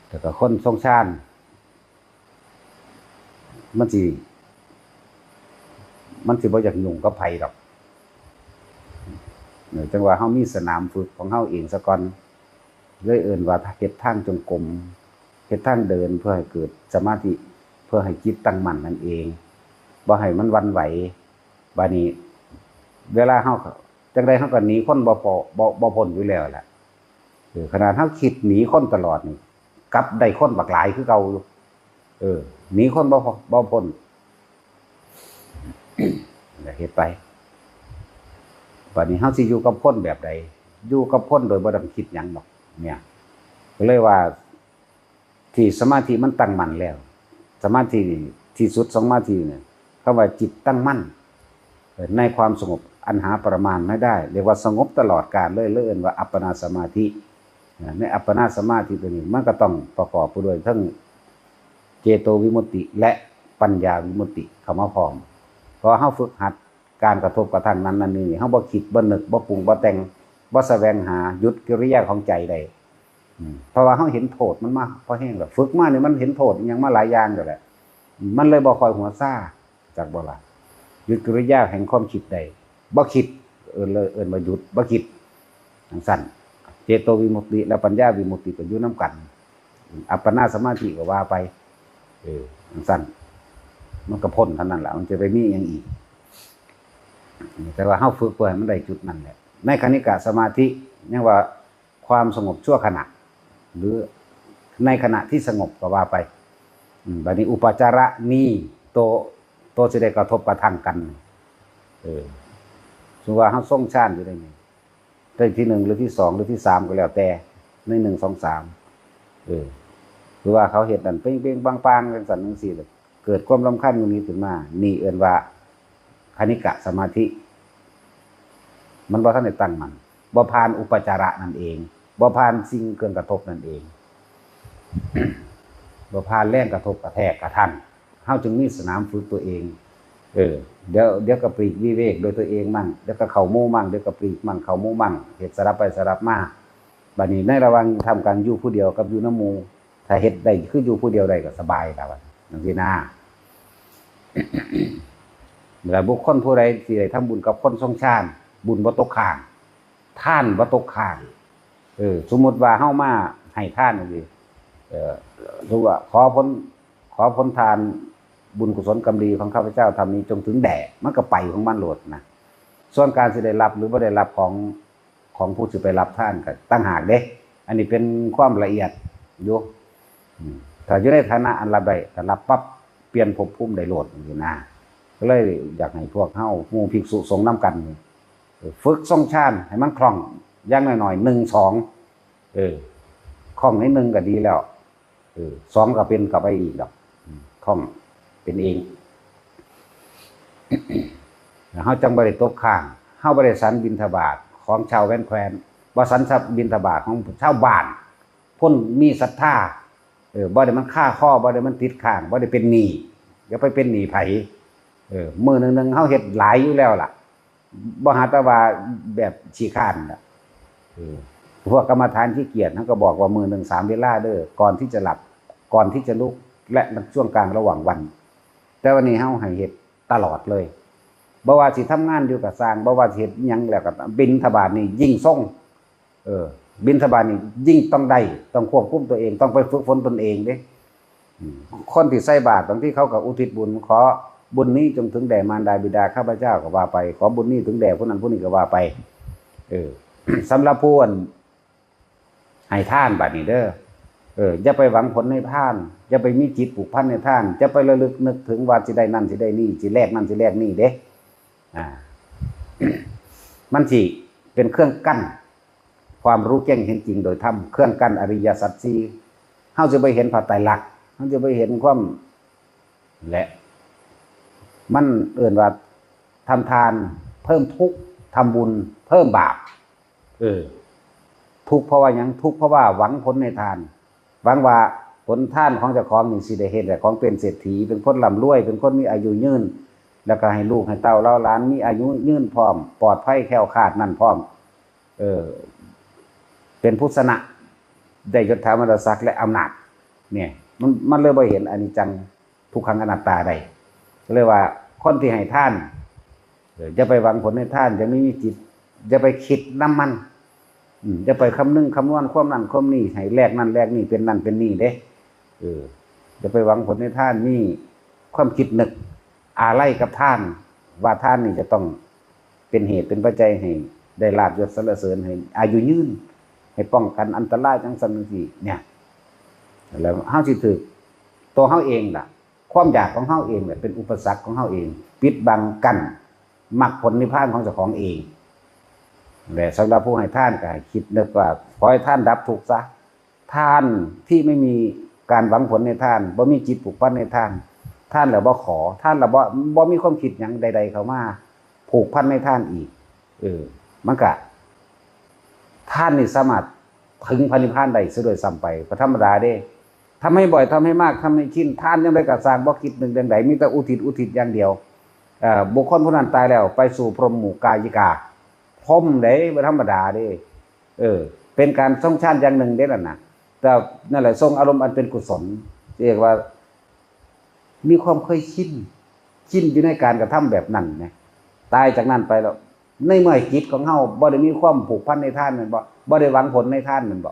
แต่ก็คนทรงฌาน มันสิ มันสิบ่อยากยุ่งกับไผดอก เออ จั่งว่าเฮามีสนามฝึกของเฮาเองซะก่อน เลยเอิ้นว่าเฮ็ดทางจงกรม เฮ็ดทางเดินเพื่อให้เกิดสมาธิ เพื่อให้จิตตั้งมั่นนั่นเอง บ่ให้มันหวั่นไหว บาดนี้ เวลาเฮา จั่งใดเฮาก็หนีคนบ่พ้น บ่ บ่พ้นอยู่แล้วแหละ เออ ขนาดเฮาคิดหนีคนตลอดนี่ กลับได้คนบักหลายคือเก่าอยู่ เออ หนีคนบ่พ้น บ่พ้น เฮ็ดไป บาดนี้เฮาสิอยู่กับคนแบบใด อยู่กับคนโดยบ่ต้องคิดหยังดอก เนี่ย ก็เลยว่า ที่สมาธิมันตั้งมั่นแล้ว สมาธินี่ ที่สุดสมาธิเนี่ย คำว่าจิตตั้งมั่น เอ่อ ในความสงบอันหาประมาณไม่ได้ เรียกว่าสงบตลอดกาลเลย เลยเอิ้นว่าอัปปนาสมาธิ นะ ในอัปปนาสมาธิตัวนี้ มันก็ต้องประกอบไปด้วยทั้งเจโตวิมุตติและปัญญาวิมุตติเข้ามาพร้อม เพราะเฮาฝึกหัดการกระทบกระทั่งนั้นนั่นนี่ เฮาบ่คิด บ่นึก บ่ปรุง บ่แต่ง บ่แสวงหา หยุดกิริยาของใจได้ อืม เพราะว่าเฮาเห็นโทษมันมาพอแฮงแล้ว ฝึกมานี่มันเห็นโทษอิหยังมาหลายอย่างแล้วแหละ มันเลยบ่ค่อยหัวซา จักบ่ล่ะ หยุดกิริยาแห่งความคิดได้ บ่คิด เอิ้นเลย เอิ้นว่าหยุด บ่คิด จั่งซั่น เจโตวิมุตติและปัญญาวิมุตติก็อยู่นำกัน อัปปนาสมาธิก็ว่าไป เออ จั่งซั่น มันก็พ้นเท่านั้นแหละ มันจะไปมีอย่างอีก แต่ว่าเฮาฝึกเพื่อให้มันได้จุดนั้นแหละ ในคณิกะสมาธิ ยังว่าความสงบชั่วขณะ หรือในขณะที่สงบก็ว่าไป อืม บัดนี้อุปจาระนี่ โต โตสิได้กระทบกระทั่งกัน เออ สมมุติว่าเฮาทรงฌานอยู่ได้นี่ ได้ที่หนึ่งหรือที่สองหรือที่สามก็แล้วแต่ ในหนึ่ง สอง สาม เออ คือว่าเขาเฮ็ดนั่นเป้งๆปังๆจังซั่นจังซี่ เกิดความรำคาญหงุดหงิดขึ้นมา นี่เอิ้นว่าคณิกะสมาธิ มันบ่ทันได้ตั้งมั่น บ่ผ่านอุปจาระนั่นเอง บ่ผ่านสิ่งเครื่องกระทบนั่นเอง บ่ผ่านแรงกระทบกระแทกกระทั่ง เฮาจึงมีสนามฝึกตัวเอง เออ เดี๋ยว เดี๋ยวก็ปลีกวิเวกโดยตัวเองมั่ง เดี๋ยวก็เข้าหมู่มั่ง เดี๋ยวก็ปลีกมั่ง เข้าหมู่มั่ง เฮ็ดสลับไปสลับมา บัดนี้ในระหว่างท่ามกลางอยู่ผู้เดียวกับอยู่นำหมู่ ถ้าเฮ็ดได้คืออยู่ผู้เดียวได้ก็สบายล่ะ ว่าจังซี่นะ แล้วบุคคลผู้ใดสิได้ทำบุญกับคนทรงฌาน บุญบ่ตกค้าง ทานบ่ตกค้าง เออ สมมุติว่าเฮามาให้ทานจังซี่ เออ สมมุติว่าขอผล ขอผลทานบุญกุศลกรรมดีของข้าพเจ้าทำนี้จงถึงแด่ มันก็ไปของมันโลดนะ ส่วนการสิได้รับหรือบ่ได้รับของ ของผู้สิไปรับทานก็ต่างหากเด้ อันนี้เป็นความละเอียดอยู่ อืม ถ้าอยู่ในฐานะอันรับได้ ถ้ารับปั๊บ เปลี่ยนภพภูมิได้โลดจังซี่นะ ก็เลยอยากให้พวกเฮาหมู่ภิกษุสงฆ์นำกันนี่ เออ ฝึกทรงฌานให้มันคล่อง อย่างน้อยๆ หนึ่ง สอง เออ คล่องนิดนึงก็ดีแล้ว เออ สอง ก็เป็นกลับไปอีกดอก อืม คล่องเป็นเอง แล้วเฮาจังบ่ได้ตกค้าง เฮาบ่ได้ฉันบิณฑบาตของชาวแว่นแควน บ่ฉันบิณฑบาตของชาวบ้าน คนมีศรัทธา เออ บ่ได้มันคาคอ บ่ได้มันติดค้าง บ่ได้เป็นหนี้ อย่าไปเป็นหนี้ไผ เออ มื้อหนึ่งๆ เฮาเฮ็ดหลายอยู่แล้วล่ะ บ่หาแต่ว่าแบบขี้คร้านน่ะ เออ พวกกรรมฐานขี้เกียจ เฮาก็บอกว่ามื้อหนึ่งสามเวลาเด้อ ก่อนที่จะหลับ ก่อนที่จะลุก และช่วงกลางระหว่างวัน แต่วันนี้เฮาให้เฮ็ดตลอดเลย บ่ว่าสิทำงานอยู่ก็ซ่าง บ่ว่าสิเฮ็ดอิหยังแล้วก็ บิณฑบาตนี่ยิ่งส่ง เออ บิณฑบาตนี่ยิ่งต้องได้ ต้องควบคุมตัวเอง ต้องไปฝึกฝนตนเองเด้ อืม คนที่ใส่บาตร บางทีเขาก็อุทิศบุญ ขอบุญนี้จงถึงแด่มารดาบิดาข้าพเจ้าก็ว่าไป ขอบุญนี้ถึงแด่ผู้นั้นผู้นี้ก็ว่าไป เออ สำหรับผู้อันให้ทานบัดนี้เด้อ เออ อย่าไปหวังผลในทาน อย่าไปมีจิตผูกพันในทาน อย่าไประลึกนึกถึงว่าสิได้นั่นสิได้นี่ สิแลกนั่นสิแลกนี่เด้ อ่า มันสิเป็นเครื่องกั้น ความรู้แจ้งเห็นจริงโดยธรรม เครื่องกั้นอริยสัจสี่ เฮาสิไปเห็นพระไตรลักษณ์ เฮาสิไปเห็นความ และ มันเอิ้นว่าทำทานเพิ่มทุกข์ ทำบุญเพิ่มบาป เออ ทุกข์เพราะว่าหยัง ทุกข์เพราะว่าหวังผลในทาน หวังว่าผลทานของเจ้าของนี่สิได้เฮ็ดให้ของเป็นเศรษฐี เป็นคนร่ำรวย เป็นคนมีอายุยืน แล้วก็ให้ลูกให้เต้าเหล่าหลานมีอายุยืนพร้อม ปลอดภัยแคล้วคลาดนั่นพร้อม เออ เป็นผู้ชนะ ได้ยศถาบรรดาศักดิ์และอำนาจ เนี่ย มัน มันเลยบ่เห็นอนิจจัง ทุกขังอนัตตาได้ ก็เลยว่าคนที่ให้ทาน เออ อย่าไปหวังผลในทาน อย่ามีจิต อย่าไปคิดนำมัน อืม อย่าไปคำนึงคำนวณความนั่นความนี่ ให้แลกนั่นแลกนี่ เป็นนั่นเป็นนี่เด้ เออ อย่าไปหวังผลในทาน มีความคิดนึกอาลัยกับทาน ว่าทานนี่จะต้องเป็นเหตุเป็นปัจจัยให้ได้ลาภยศสรรเสริญ ให้อายุยืน ให้ป้องกันอันตรายจังซั่นจังซี่ เนี่ย แล้วเฮาสิถืกตัวเฮาเองล่ะ ความอยากของเฮาเองแหละ เป็นอุปสรรคของเฮาเอง ปิดบังกั้นมรรคผลนิพพานของเจ้าของเอง และสำหรับผู้ให้ทานก็ให้คิดนึกว่า ขอให้ทานดับทุกข์ซะ ทานที่ไม่มีการหวังผลในทาน บ่มีจิตผูกพันในทาน ทานแล้วบ่ขอ ทานแล้วบ่ บ่มีความคิดหยังใดๆเข้ามาผูกพันในทานอีก เออ มันก็ ทานนี่สามารถถึงพระนิพพานได้ซะด้วยซ้ำไป ก็ธรรมดาเด้ ทำให้บ่อย ทำให้มาก ทำให้ชิน ทานยามใดก็ซ่าง บ่คิดนึกเรื่องใด มีแต่อุทิศ อุทิศอย่างเดียว เอ่อ บุคคลผู้นั้นตายแล้วไปสู่พรหมหมู่กายิกา พรหมเด้ บ่ธรรมดาเด้ เออ เป็นการทรงฌานอย่างหนึ่งเด้นั่นน่ะ แต่นั่นแหละ ทรงอารมณ์อันเป็นกุศล เรียกว่า มีความเคยชิน ชินอยู่ในการกระทำแบบนั้นนะ ตายจากนั้นไปแล้ว ในเมื่อจิตของเฮาบ่ได้มีความผูกพันในทานแม่นบ่ บ่ได้หวังผลในทานแม่นบ่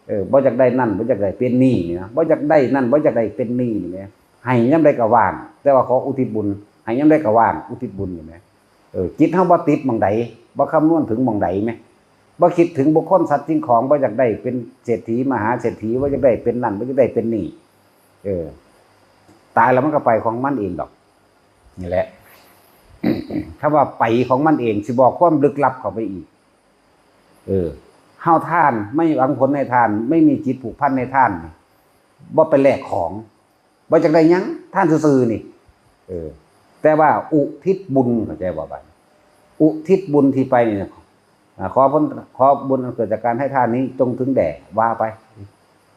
เออ บ่อยากได้นั่น บ่อยากได้เป็นนี่นี่นะ บ่อยากได้นั่น บ่อยากได้เป็นนี่นี่นะ ให้ยามใดก็ว่าง แต่ว่าขออุทิศบุญ ให้ยามใดก็ว่าง อุทิศบุญอยู่ไหม เออ จิตเฮาบ่ติดหม่องใด บ่คำนวณถึงหม่องใดไหม บ่คิดถึงบุคคลสัตว์สิ่งของ บ่อยากได้เป็นเศรษฐีมหาเศรษฐี บ่อยากได้เป็นนั่น บ่อยากได้เป็นนี่ เออ ตายแล้วมันก็ไปของมันเองดอก นี่แหละ คำว่าไปของมันเอง สิบอกความลึกลับเข้าไปอีก เออ เฮาทาน ไม่หวังผลในทาน ไม่มีจิตผูกพันในทาน บ่ไปแลกของ บ่อยากได้หยัง ทานซื่อๆนี่ เออ แต่ว่าอุทิศบุญ เข้าใจบ่บัดนี้ อุทิศบุญที่ไปนี่นะ อ่า ขอผล ขอบุญอันเกิดจากการให้ทานนี้จงถึงแด่ ว่าไป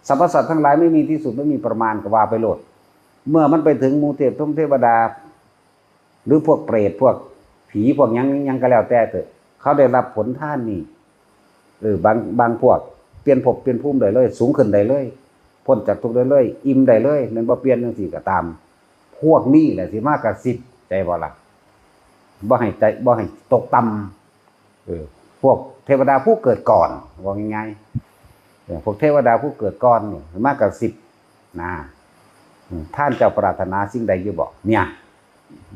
สรรพสัตว์ทั้งหลายไม่มีที่สุด ไม่มีประมาณ ก็ว่าไปโลด เมื่อมันไปถึงหมู่เทพเทวดา หรือพวกเปรต พวกผี พวกหยัง หยังก็แล้วแต่เถอะ เขาได้รับผลทานนี่ เออ บาง บางพวกเปลี่ยนภพเปลี่ยนภูมิได้เลย สูงขึ้นได้เลย พ้นจากทุกข์ได้เลย อิ่มได้เลย แม่นบ่เปลี่ยนจังซี่ก็ตาม พวกนี้แหละสิมากระซิบ ใจบ่ล่ะ บ่ให้ใจ บ่ให้ตกต่ำ เออ พวกเทวดาผู้เกิดก่อน ว่าง่ายๆ เออ พวกเทวดาผู้เกิดก่อนนี่มากระซิบนะ อืม ท่านเจ้าปรารถนาสิ่งใดอยู่บ่ เนี่ย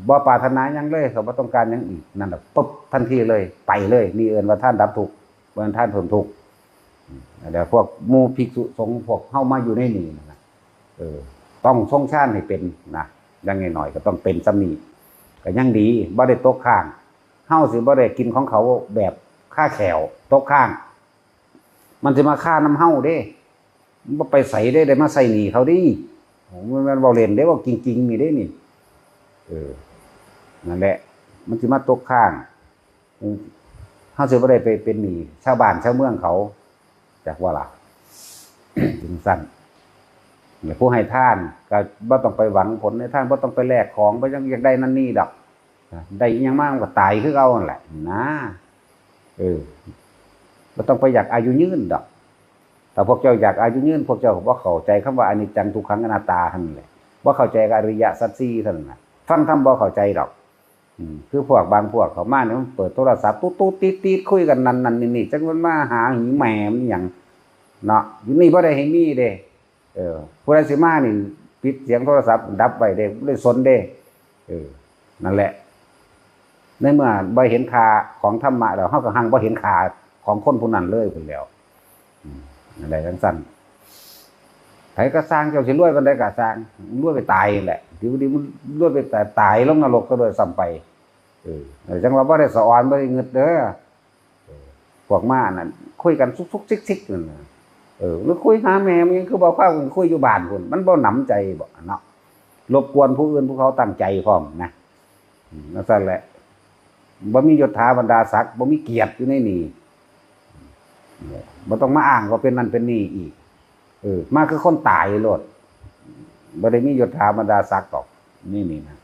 บ่ปรารถนาหยังเลย เขาบ่ต้องการหยังอีก นั่นแหละ ปุ๊บ ทันทีเลย ไปเลย นี่เอิ้นว่าทานดับทุกข์ บ่แม่นทานพ้นทุกข์ อืม แล้วพวกหมู่ภิกษุสงฆ์พวกเฮามาอยู่ในนี่นั่นน่ะ เออ ต้องทรงฌานให้เป็นนะ อย่างน้อยๆก็ต้องเป็นส่ำนี้ ก็ยังดี บ่ได้ตกค้าง เฮาสิบ่ได้กินของเขาแบบคาแข้ว ตกค้าง มันสิมาคานำเฮาเด้ มันบ่ไปไสเด้ ได้มาใช้หนี้เขาเด้ มันแม่นเว้าเล่นเด้ เว้าจริงๆนี่เด้นี่ เออ นั่นแหละ มันสิมาตกค้าง เฮาสิบ่ได้ไปเป็นหนี้ชาวบ้านชาวเมืองเขา จักว่าล่ะ จังซั่น ผู้ให้ทานก็บ่ต้องไปหวังผลในทาน บ่ต้องไปแลกของ บ่ยังอยากได้นั่นนี่ดอก ได้อิหยังมามันก็ตายคือเก่านั่นแหละนะ เออ บ่ต้องไปอยากอายุยืนดอก ถ้าพวกเจ้าอยากอายุยืน พวกเจ้าก็บ่เข้าใจคำว่าอนิจจัง ทุกขัง อนัตตาหั่นแหละ บ่เข้าใจก็อริยสัจสี่เท่านั้นน่ะ ฟังธรรมบ่เข้าใจดอก อืม คือพวกบางพวกเขามาเนี่ย มันเปิดโทรศัพท์ ตุ๊ดๆ ติดๆ คุยกันนั่นๆ นี่ๆ จักมันมาหาหีแหม่มันหยัง เนาะ อยู่นี่บ่ได้ให้มีเด้ เออ ผู้ใดสิมานี่ ปิดเสียงโทรศัพท์ ดับไว้เด้ บ่ได้สนเด้ เออ นั่นแหละ ในเมื่อบ่เห็นค่าของธรรมะแล้ว เฮาก็หังบ่เห็นค่าของคนผู้นั้นเลยพู้นแหล้ว อืม นั่นแหละจังซั่น ไผก็ซ่าง เจ้าสิรวยปานใดก็ซ่าง รวยไปตายนั่นแหละ อยู่ดีมันรวยไปตาย ตายลงนรกซะด้วยซ้ำไป เออ จังว่าบ่ได้สะออน บ่ได้งึดเด้อ เออ พวกมานั่น คุยกันซุกๆ ซิกๆ นั่นน่ะ เออ หรือคุยหาแม่มันยังคือบ่พากันคุยอยู่บ้านพู้น มันบ่หนำใจบ่เนาะ รบกวนผู้อื่น ผู้เขาตั้งใจพร้อมนะ อืม จังซั่นแหละ บ่มียศถาบรรดาศักดิ์ บ่มีเกียรติอยู่ในนี่ บ่ต้องมาอ้างว่าเป็นนั่นเป็นนี่อีก เออ มาคือคนตายโลด บ่ได้มียศถาบรรดาศักดิ์ดอก นี่นี่นะ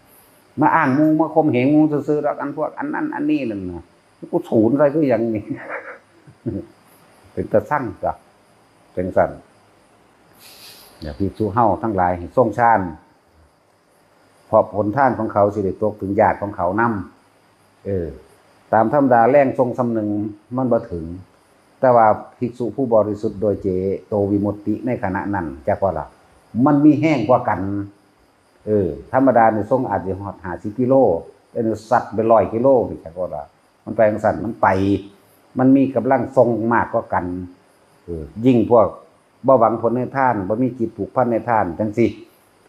มาอ้างหมู่ มาข่มเหงหมู่ซื่อๆดอก อันพวกอันนั้นอันนี้นั่นน่ะ กูสูนใส่คือหยังนี่ เป็นตาซังจ้ะ จังซั่น อย่าภิกษุเฮาทั้งหลายให้ทรงฌาน เพราะผลทานของเขาสิได้ตกถึงญาติของเขานำ เออ ตามธรรมดาแรงส่งส่ำหนึ่งมันบ่ถึง แต่ว่าภิกษุผู้บริสุทธิ์โดยเจโตวิมุตติในขณะนั้น จักว่าล่ะ มันมีแฮงกว่ากัน เออ ธรรมดานี่ส่งอาจสิฮอดห้าสิบกิโล แต่นี่ซัดไปร้อยกิโลนี่ จักว่าล่ะ มันไปจังซั่น มันไป มันมีกำลังส่งมากกว่ากัน เออ ยิ่งพวกบ่หวังผลในทาน บ่มีจิตผูกพันในทาน จังซี่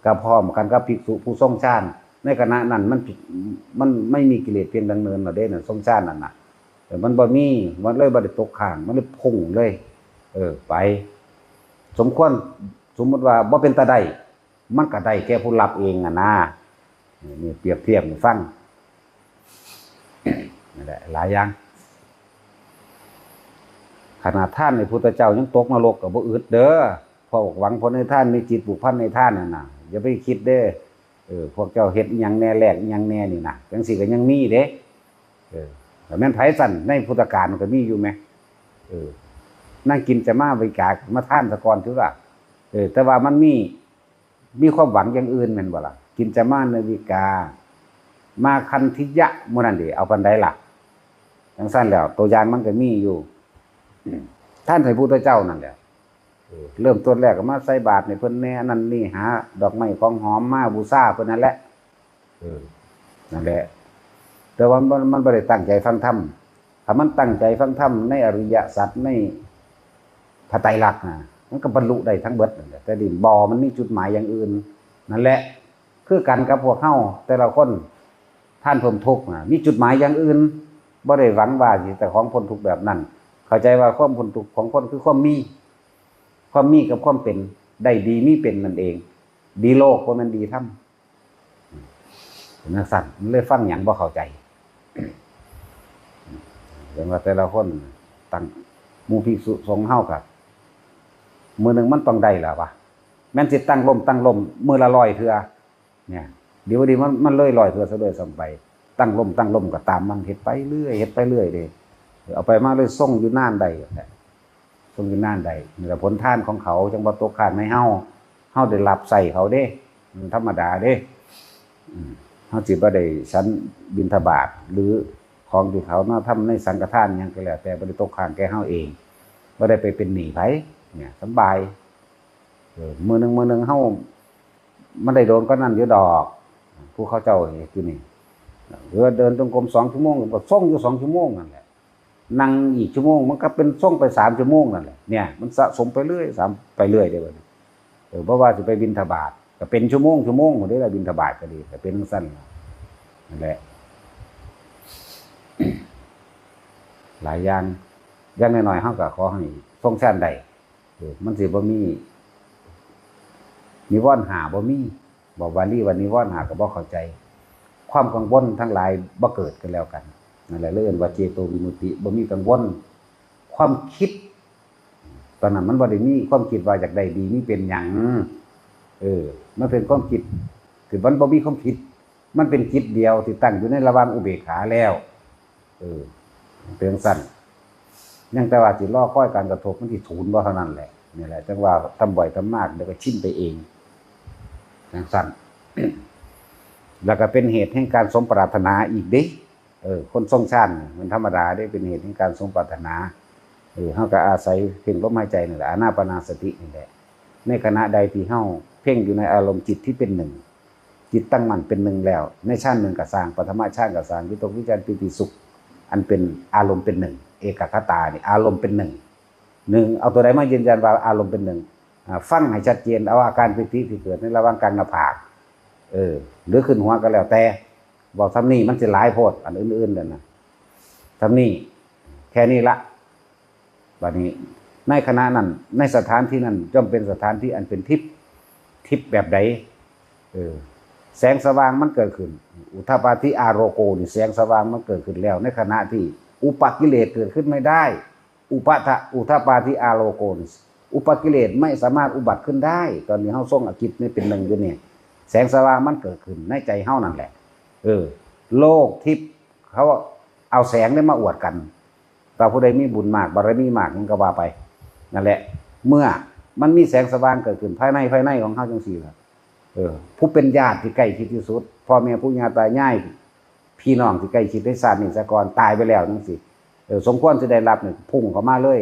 ก็พร้อมกันกับภิกษุผู้ทรงฌาน ในขณะนั้นมัน มันไม่มีกิเลสเพียงดังเนินน่ะเด้น่ะ ทรงฌานนั่นน่ะ เออ มันบ่มี มันเลยบ่ได้ตกค้าง มันเลยพุ่งเลย เออ ไป สมควร สมมุติว่าบ่เป็นตาได้ มันก็ได้แก่ผู้รับเองอะนะ นี่ นี่เปรียบเทียบให้ฟัง นั่นแหละ หลายอย่าง ขนาดทานในพุทธเจ้ายังตกนรกก็บ่อึดเด้อ พวกหวังผลในทาน มีจิตผูกพันในทานนั่นน่ะ อย่าไปคิดเด้อ เออ พวกเจ้าเฮ็ดอิหยังแน่ แลกอิหยังแน่นี่นะ จังซี่ก็ยังมีเด้ เออ แต่แม่นไผสั่น ในพุทธกาลมันก็มีอยู่แหม เออ นางกินจะมาวิกามาทานซะก่อน ถือว่า เออ แต่ว่ามันมี มีความหวังอย่างอื่นแม่นบ่ล่ะ กินจะมานาวิกา มาคันธิยะ หมู่นั้นเด้ เอาปานใดล่ะ จังซั่นแล้ว ตัวอย่างมันก็มีอยู่ อืม ท่านไทยพุทธเจ้านั่นแหละ เริ่มต้นแรกก็มาใส่บาตรให้เพิ่นแหน่ อันนั้นนี่ หาดอกไม้ของหอมมาบูชาเพิ่นนั่นแหละ เออ นั่นแหละ แต่ว่ามัน มันบ่ได้ตั้งใจฟังธรรม ถ้ามันตั้งใจฟังธรรมในอริยสัจ ในพระไตรลักษณ์นะ มันก็บรรลุได้ทั้งเบิดนั่นแหละ แต่นี่บ่ มันมีจุดหมายอย่างอื่น นั่นแหละ คือกันกับพวกเฮาแต่ละคน ท่านพ้นทุกข์นะ มีจุดหมายอย่างอื่น บ่ได้หวังว่าสิเจ้าของพ้นทุกข์แบบนั้น เข้าใจว่าความพ้นทุกข์ของคนคือความมี ความมีกับความเป็น ได้ดีมีเป็นนั่นเอง ดีโลกบ่แม่นดีธรรม เป็นจั่งซั้น มันเลยฟังหยังบ่เข้าใจ เห็นว่าแต่ละคนตั้ง หมู่ภิกษุสงฆ์เฮาก็ มื้อหนึ่งมันต้องได้ล่ะวะ แม่นสิตั้งล้ม ตั้งล้ม มื้อละร้อยเทื่อ เนี่ย ดีบ่ดีมัน มันเลยร้อยเทื่อซะด้วยซ้ำไป ตั้งล้ม ตั้งล้มก็ตามมัน เฮ็ดไปเรื่อย เฮ็ดไปเรื่อยเด้ เอาไปมาเลยทรงอยู่นานได้แหละ ทรงอยู่นานได้ นี่แหละผลทานของเขา จั่งบ่ตกค้างในเฮา เฮาได้รับใช้เขาเด้ มันธรรมดาเด้ อืม เฮาสิบ่ได้ฉันบิณฑบาต หรือของที่เขามาทำในสังฆทานหยังก็แล้วแต่ บ่ได้ตกค้างแก่เฮาเอง บ่ได้ไปเป็นหนี้ไผ เนี่ย สำบาย เออ มื้อหนึ่ง มื้อหนึ่งเฮา มันได้โดนก็นั่นอยู่ดอก ผู้เขาเจ้าเฮ็ดอยู่นี่ หรือว่าเดินจงกรมสองชั่วโมง ก็ทรงอยู่สองชั่วโมงนั่นแหละ นั่งอีกชั่วโมง มันก็เป็นทรงไปสามชั่วโมงนั่นแหละ เนี่ย มันสะสมไปเรื่อย สาม ไปเรื่อยเด้บัดนี้ เออ บ่ว่าสิไปบิณฑบาต ก็เป็นชั่วโมง ชั่วโมงพุ้นเด้ล่ะ บิณฑบาตก็ดี ก็เป็นจั่งซั้นล่ะ นั่นแหละ หลายอย่าง อย่างน้อยๆ เฮาก็ขอให้ทรงฌานได้ เออ มันสิบ่มี นิวรณ์ห้าบ่มี บอกบาลีว่านิวรณ์ห้าก็บ่เข้าใจ ความกังวลทั้งหลายบ่เกิดกันแล้วกัน นั่นแหละเลยเอิ้นว่าเจโตวิมุตติ บ่มีกังวล ความคิด ตอนนั้นมันบ่ได้มีความคิดว่าอยากได้ดีมีเป็นหยัง เออ มันเป็นความคิด คือมันบ่มีความคิด มันเป็นจิตเดียวที่ตั้งอยู่ในระหว่างอุเบกขาแล้ว เออ เป็นจั่งซั้น ยังแต่ว่าสิรอคอยการกระทบมันที่ศูนย์บ่เท่านั้นแหละ นี่แหละ จั่งว่าทำบ่อยทำมากเดี๋ยวก็ชินไปเอง จั่งซั้น แล้วก็เป็นเหตุแห่งการสมปรารถนาอีกเด้ เออ คนทรงฌานนี่มันธรรมดาเด้ เป็นเหตุแห่งการสมปรารถนา เออ เฮาก็อาศัยเพ่งลมหายใจนี่แหละ อานาปานสตินี่แหละ ในขณะใดที่เฮาเพ่งอยู่ในอารมณ์จิตที่เป็นหนึ่ง จิตตั้งมั่นเป็นหนึ่งแล้ว ในฌานหนึ่งก็ซ่าง ปฐมฌานก็ซ่าง วิตกวิจารปีติสุข อันเป็นอารมณ์เป็นหนึ่ง เอกัคคตานี่ อารมณ์เป็นหนึ่ง หนึ่ง เอาตัวใดมายืนยันว่าอารมณ์เป็นหนึ่ง อ่า ฟังให้ชัดเจน เอาอาการปีติที่เกิดในระหว่างกลางหน้าผาก เออ หรือขึ้นหัวก็แล้วแต่ บอกส่ำนี้มันสิหลายโพด อันอื่นๆนั่นน่ะ ส่ำนี้ แค่นี้ละ บัดนี้ ในขณะนั้น ในสถานที่นั้นย่อมเป็นสถานที่อันเป็นทิพย์ ทิพย์แบบใด เออ แสงสว่างมันเกิดขึ้น อุทปาทิอาโลโกนี่ แสงสว่างมันเกิดขึ้นแล้ว ในขณะที่อุปกิเลสเกิดขึ้นไม่ได้ อุปทะ อุทปาทิอาโลโกนี่ อุปกิเลสไม่สามารถอุบัติขึ้นได้ ตอนนี้เฮาทรงอากิจนี่เป็นหนึ่งอยู่นี่ แสงสว่างมันเกิดขึ้นในใจเฮานั่นแหละ เออ โลกทิพย์เขาเอาแสงนี่มาอวดกัน ว่าผู้ใดมีบุญมาก บารมีมาก หยังก็ว่าไป นั่นแหละ เมื่อมันมีแสงสว่างเกิดขึ้นภายใน ภายในของเฮาจั่งซี้ล่ะ เออ ผู้เป็นญาติที่ใกล้ชิดที่สุด พ่อแม่ปู่ย่าตายาย พี่น้องที่ใกล้ชิดในชาตินี้ซะก่อน ตายไปแล้วจั่งซี้ เออ สมควรสิได้รับนี่ พุ่งเข้ามาเลย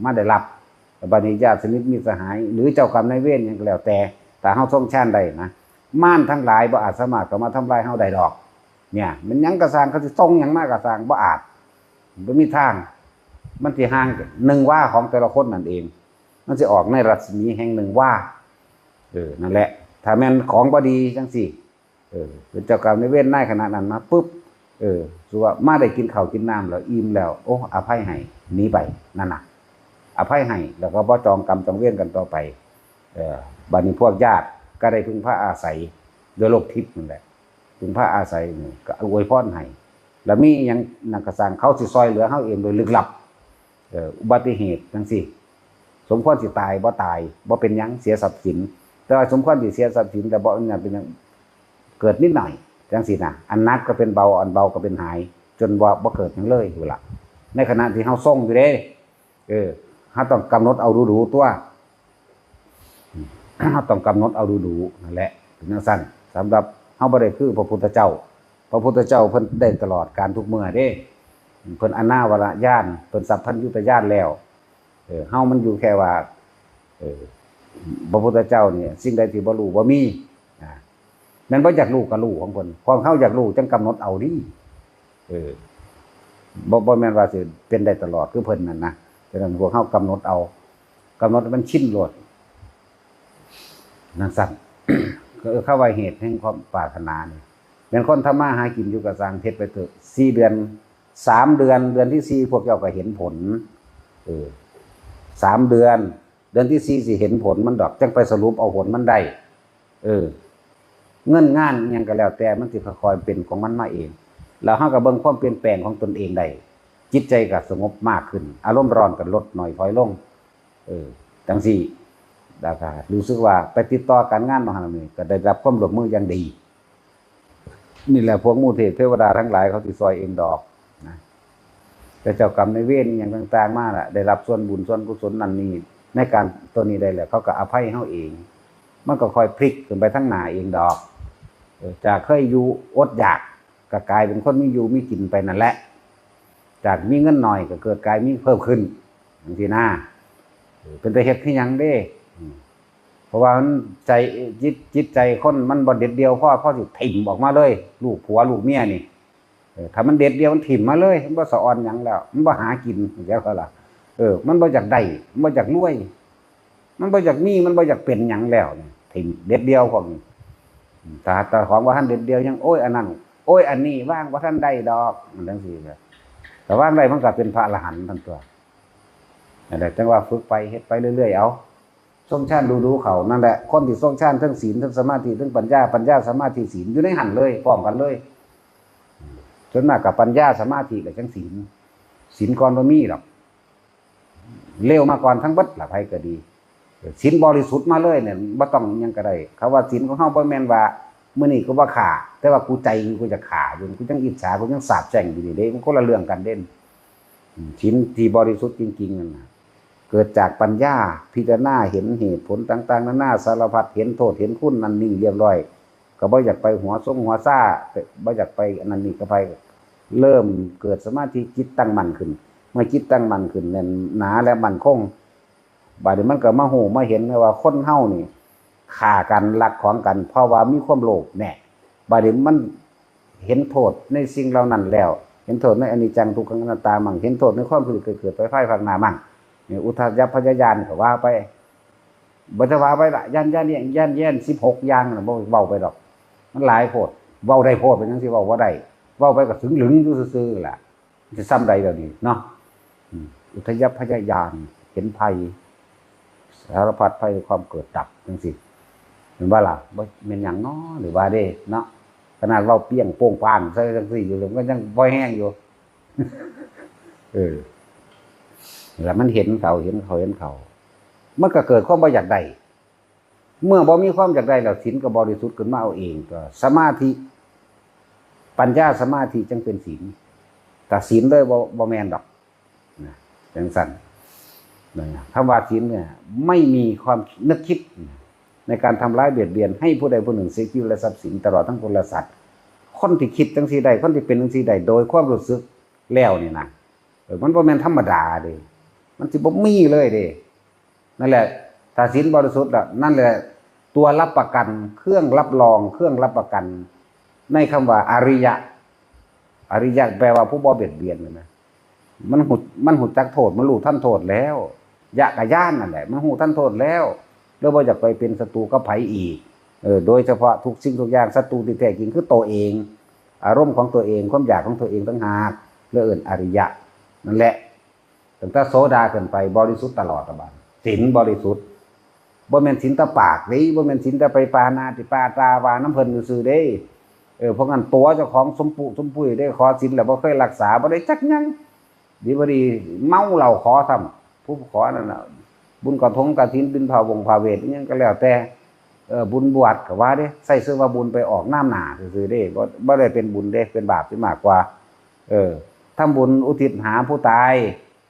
มาได้รับ บัดนี้ญาติสนิทมิตรสหาย หรือเจ้ากรรมนายเวรหยังก็แล้วแต่ ถ้าเฮาทรงฌานได้นะ มารทั้งหลายบ่อาจสามารถเข้ามาทำลายเฮาได้ดอก เนี่ย มันหยังก็ซ่าง เขาสิส่งหยังมาก็ซ่าง บ่อาจ บ่มีทาง มันสิห่างหนึ่งวาของแต่ละคนนั่นเอง มันสิออกในรัศมีแห่งหนึ่งวา เออ นั่นแหละ ถ้าแม่นของบ่ดีจั่งซี้ เออ เป็นเจ้ากรรมนายเวรนายขณะนั้นมาปุ๊บ เออ สมมุติว่ามาได้กินข้าวกินน้ำแล้วอิ่มแล้ว โอ้ อภัยให้ หนีไป นั่นน่ะ อภัยให้ แล้วก็บ่จองกรรมจองเวรกันต่อไป เออ บัดนี้พวกญาติก็ได้พึ่งพาอาศัยโดยโลกทิพย์นั่นแหละ พึ่งพาอาศัยนี่ก็อวยพรให้ แล้วมีหยังนั่นก็ซ่าง เขาสิซ่อยเหลือเฮาเองโดยลึกลับ เอ่อ อุบัติเหตุจั่งซี้ สมควรสิตาย บ่ตาย บ่เป็นหยัง เสียทรัพย์สิน แต่ว่าสมควรสิเสียทรัพย์สิน แต่บ่ อันนั้นเป็นหยัง เกิดนิดหน่อย จั่งซี้นะ อันหนักก็เป็นเบา อันเบาก็เป็นหาย จนว่าบ่เกิดหยังเลยพู้นล่ะ ในขณะที่เฮาทรงอยู่เด้ เออ เฮาต้องกำหนดเอาดูๆ ตัว เฮาต้องกำหนดเอาดูๆ นั่นแหละ เป็นจั่งซั้น สำหรับเฮาบ่ได้คือพระพุทธเจ้า พระพุทธเจ้าเพิ่นได้ตลอดกาลทุกเมื่อเด้ เพิ่นอนาวรญาณ เพิ่นสัพพัญญุตญาณแล้ว เออ เฮามันอยู่แค่ว่า พระพุทธเจ้าเนี่ย สิ่งใดที่บ่รู้บ่มี อ่า แม่นบ่อยากรู้ก็รู้ของเพิ่น ของเฮาอยากรู้จั่งกำหนดเอานี่ เออ บ่ บ่แม่นว่าสิเป็นได้ตลอดคือเพิ่นนั่นนะ ฉะนั้นพวกเฮากำหนดเอา กำหนดให้มันชินโลด นั่นสั่น ก็คือคำว่าเหตุแห่งความปรารถนานี่ แม่นคนทำมาหากินอยู่ก็ซ่าง เฮ็ดไปเถอะ สี่เดือน สามเดือน เดือนที่สี่พวกเจ้าก็เห็นผล เออ สามเดือน เดือนที่สี่สิเห็นผลมันดอก จั่งไปสรุปเอาผลมันได้ เออ เงินงานอิหยังก็แล้วแต่ มันสิค่อยๆเป็นของมันมาเอง แล้วเฮาก็เบิ่งความเปลี่ยนแปลงของตนเองได้ จิตใจก็สงบมากขึ้น อารมณ์ร้อนก็ลดน้อยถอยลง เออ จั่งซี้ แล้วก็รู้สึกว่าไปติดต่อการงานบางหั้นนี่ ก็ได้รับความร่วมมืออย่างดี นี่แหละพวกหมู่เทพเทวดาทั้งหลายเขาสิซ่อยเองดอกนะ แต่เจ้ากรรมนายเวรอิหยังต่างๆมาล่ะ ได้รับส่วนบุญส่วนกุศลนั่นนี่ ในการตัวนี้ได้แล้ว เขาก็อภัยเฮาเอง มันก็ค่อยพลิกขึ้นไปทางหน้าเองดอก เออ จากเคยอยู่อดอยาก ก็กลายเป็นคนมีอยู่มีกินไปนั่นแหละ จากมีเงินน้อยก็เกิดกลายมีเพิ่มขึ้น จั่งซี้นะ เออ เป็นตาเฮ็ดคือหยังเด้ อืม เพราะว่ามันใจ จิต จิตใจคนมันบ่เด็ดเดี่ยวพอ พอสิถิ่มออกมาเลย ลูกผัวลูกเมียนี่ เออ ถ้ามันเด็ดเดี่ยวมันถิ่มมาเลย มันบ่สะออนหยังแล้ว มันบ่หากิน เข้าใจบ่ล่ะ เออ มันบ่อยากได้ มันบ่อยากรวย มันบ่อยากมี มันบ่อยากเป็นหยังแล้วนี่ ถิ่มเด็ดเดี่ยวพวกนี้ อืม ถ้า ถ้าของบ่ทันเด็ดเดี่ยวยัง โอ้ย อันนั้น โอ้ย อันนี้ วางบ่ทันได้ดอก มันจั่งซี้แหละ แต่วางได้มันก็เป็นพระอรหันต์ทันตัว นั่นแหละ จั่งว่าฝึกไป เฮ็ดไปเรื่อยๆ เอา ทรงฌานดูๆ เข้า นั่นแหละ คนที่ทรงฌานทั้งศีล ทั้งสมาธิ ทั้งปัญญา ปัญญา สมาธิ ศีล อยู่ในหั่นเลย พร้อมกันเลย ส่วนมากก็ปัญญา สมาธิ แล้วจั่งศีล ศีลก่อนบ่มีดอก เลวมาก่อนทั้งเบิดล่ะ ไผก็ดี ศีลบริสุทธิ์มาเลยเนี่ย บ่ต้องหยังก็ได้ คำว่าศีลของเฮาบ่แม่นว่า มื้อนี้กูบ่ฆ่า แต่ว่ากูใจกูจะฆ่าอยู่ กูยังอิจฉา กูยังสาบแช่งอยู่นี่เด้ มันคนละเรื่องกันเด้ อืม ศีลที่บริสุทธิ์จริงๆ นั่นน่ะ เกิดจากปัญญา พิจารณาเห็นเหตุผลต่างๆ นานาสารพัด เห็นโทษ เห็นคุณนั่นนี่เรียบร้อย ก็บ่อยากไปหัวซงหัวซ่า บ่อยากไปอันนั้นนี่กับไผ เริ่มเกิดสมาธิ จิตตั้งมั่นขึ้น เมื่อจิตตั้งมั่นขึ้นแน่นหนาและมั่นคง บาดนี้มันก็มาฮู้มาเห็นว่าคนเฮานี่ฆ่ากัน ลักของกัน เพราะว่ามีความโลภแน่ บาดนี้มันเห็นโทษในสิ่งเหล่านั้นแล้ว เห็นโทษในอนิจจัง ทุกขัง อนัตตามั่ง เห็นโทษในความคิดเกิด เกิดไปภายภาคหน้ามั่ง นี่อุทยพยญาณก็ว่าไป บ่จะว่าไปละ ย่าน ย่าน ย่าน ย่าน สิบหกอย่างน่ะ บ่เว้าไปดอก มันหลายโพด เว้าได้โพด เป็นหยังสิเว้าบ่ได้ เว้าไปก็ถึงหลึงอยู่ซื่อๆ ล่ะ สิซ่ำใดเดี๋ยวนี้เนาะ อืม อุทยพยญาณ เห็นภัย สารพัดภัย ความเกิดดับจั่งซี้ เห็นบ่ล่ะ บ่แม่นหยังเนาะ หรือว่าเด้เนาะ ขนาดเว้าเปี้ยงโป้งป้างใส่จั่งซี้อยู่เลย มันยังบ่แฮงอยู่ เออ แล้วมันเห็นเขา เห็นเขา เห็นเขา มันก็เกิดความบ่อยากได้ เมื่อบ่มีความอยากได้แล้ว ศีลก็บริสุทธิ์ขึ้นมาเอาเอง ก็สมาธิ ปัญญา สมาธิจั่งเป็นศีล แต่ศีลเลยบ่ บ่แม่นดอก นะ จั่งซั่น นะ คำว่าศีลเนี่ย ไม่มีความนึกคิดในการทำร้ายเบียดเบียนให้ผู้ใดผู้หนึ่งเสียชีวิตและทรัพย์สิน ตลอดทั้งคนและสัตว์ คนที่คิดจั่งซี้ได้ คนที่เป็นจั่งซี้ได้ โดยความรู้สึกแล้วนี่นะ เออ มันบ่แม่นธรรมดาเด้ มันสิบ่มีเลยเด้ นั่นแหละ ถ้าศีลบริสุทธิ์ละ นั่นแหละ ตัวรับประกัน เครื่องรับรอง เครื่องรับประกัน ในคำว่าอริยะ อริยะแปลว่าผู้บ่เบียดเบียนนะ มันฮู้ มันฮู้จักโทษ มันรู้ทันโทษแล้ว ยะกะญาณนั่นแหละ มันฮู้ทันโทษแล้ว แล้วบ่อยากไปเป็นศัตรูกับไผอีก เออ โดยเฉพาะทุกสิ่งทุกอย่าง ศัตรูที่แท้จริงคือตัวเอง อารมณ์ของตัวเอง ความอยากของตัวเองต่างหาก แล้วเอิ้นอริยะ นั่นแหละ ตั้งแต่โสดาขึ้นไปบริสุทธิ์ตลอดอะบัด ศีลบริสุทธิ์ บ่แม่นศีลแต่ปากเด้ บ่แม่นศีลแต่ไปปานาติปาตาว่านำเพิ่นซื่อๆเด้ เออ พวกนั้นตั๋วเจ้าของสมปุสมปุยเด้ ขอศีลแล้วบ่เคยรักษา บ่ได้จักหยัง ดีบ่ดีเมาเหล้าขอซ้ำ ผู้ขอนั่นน่ะ บุญกระทงกฐิน บุญพระวงพระเวท อิหยังก็แล้วแต่ เออ บุญบวชก็ว่าเด้ ใส่ชื่อว่าบุญไปออกนามหน้าซื่อๆเด้ บ่ บ่ได้เป็นบุญเด้ เป็นบาปสิมากกว่า เออ ทำบุญอุทิศหาผู้ตาย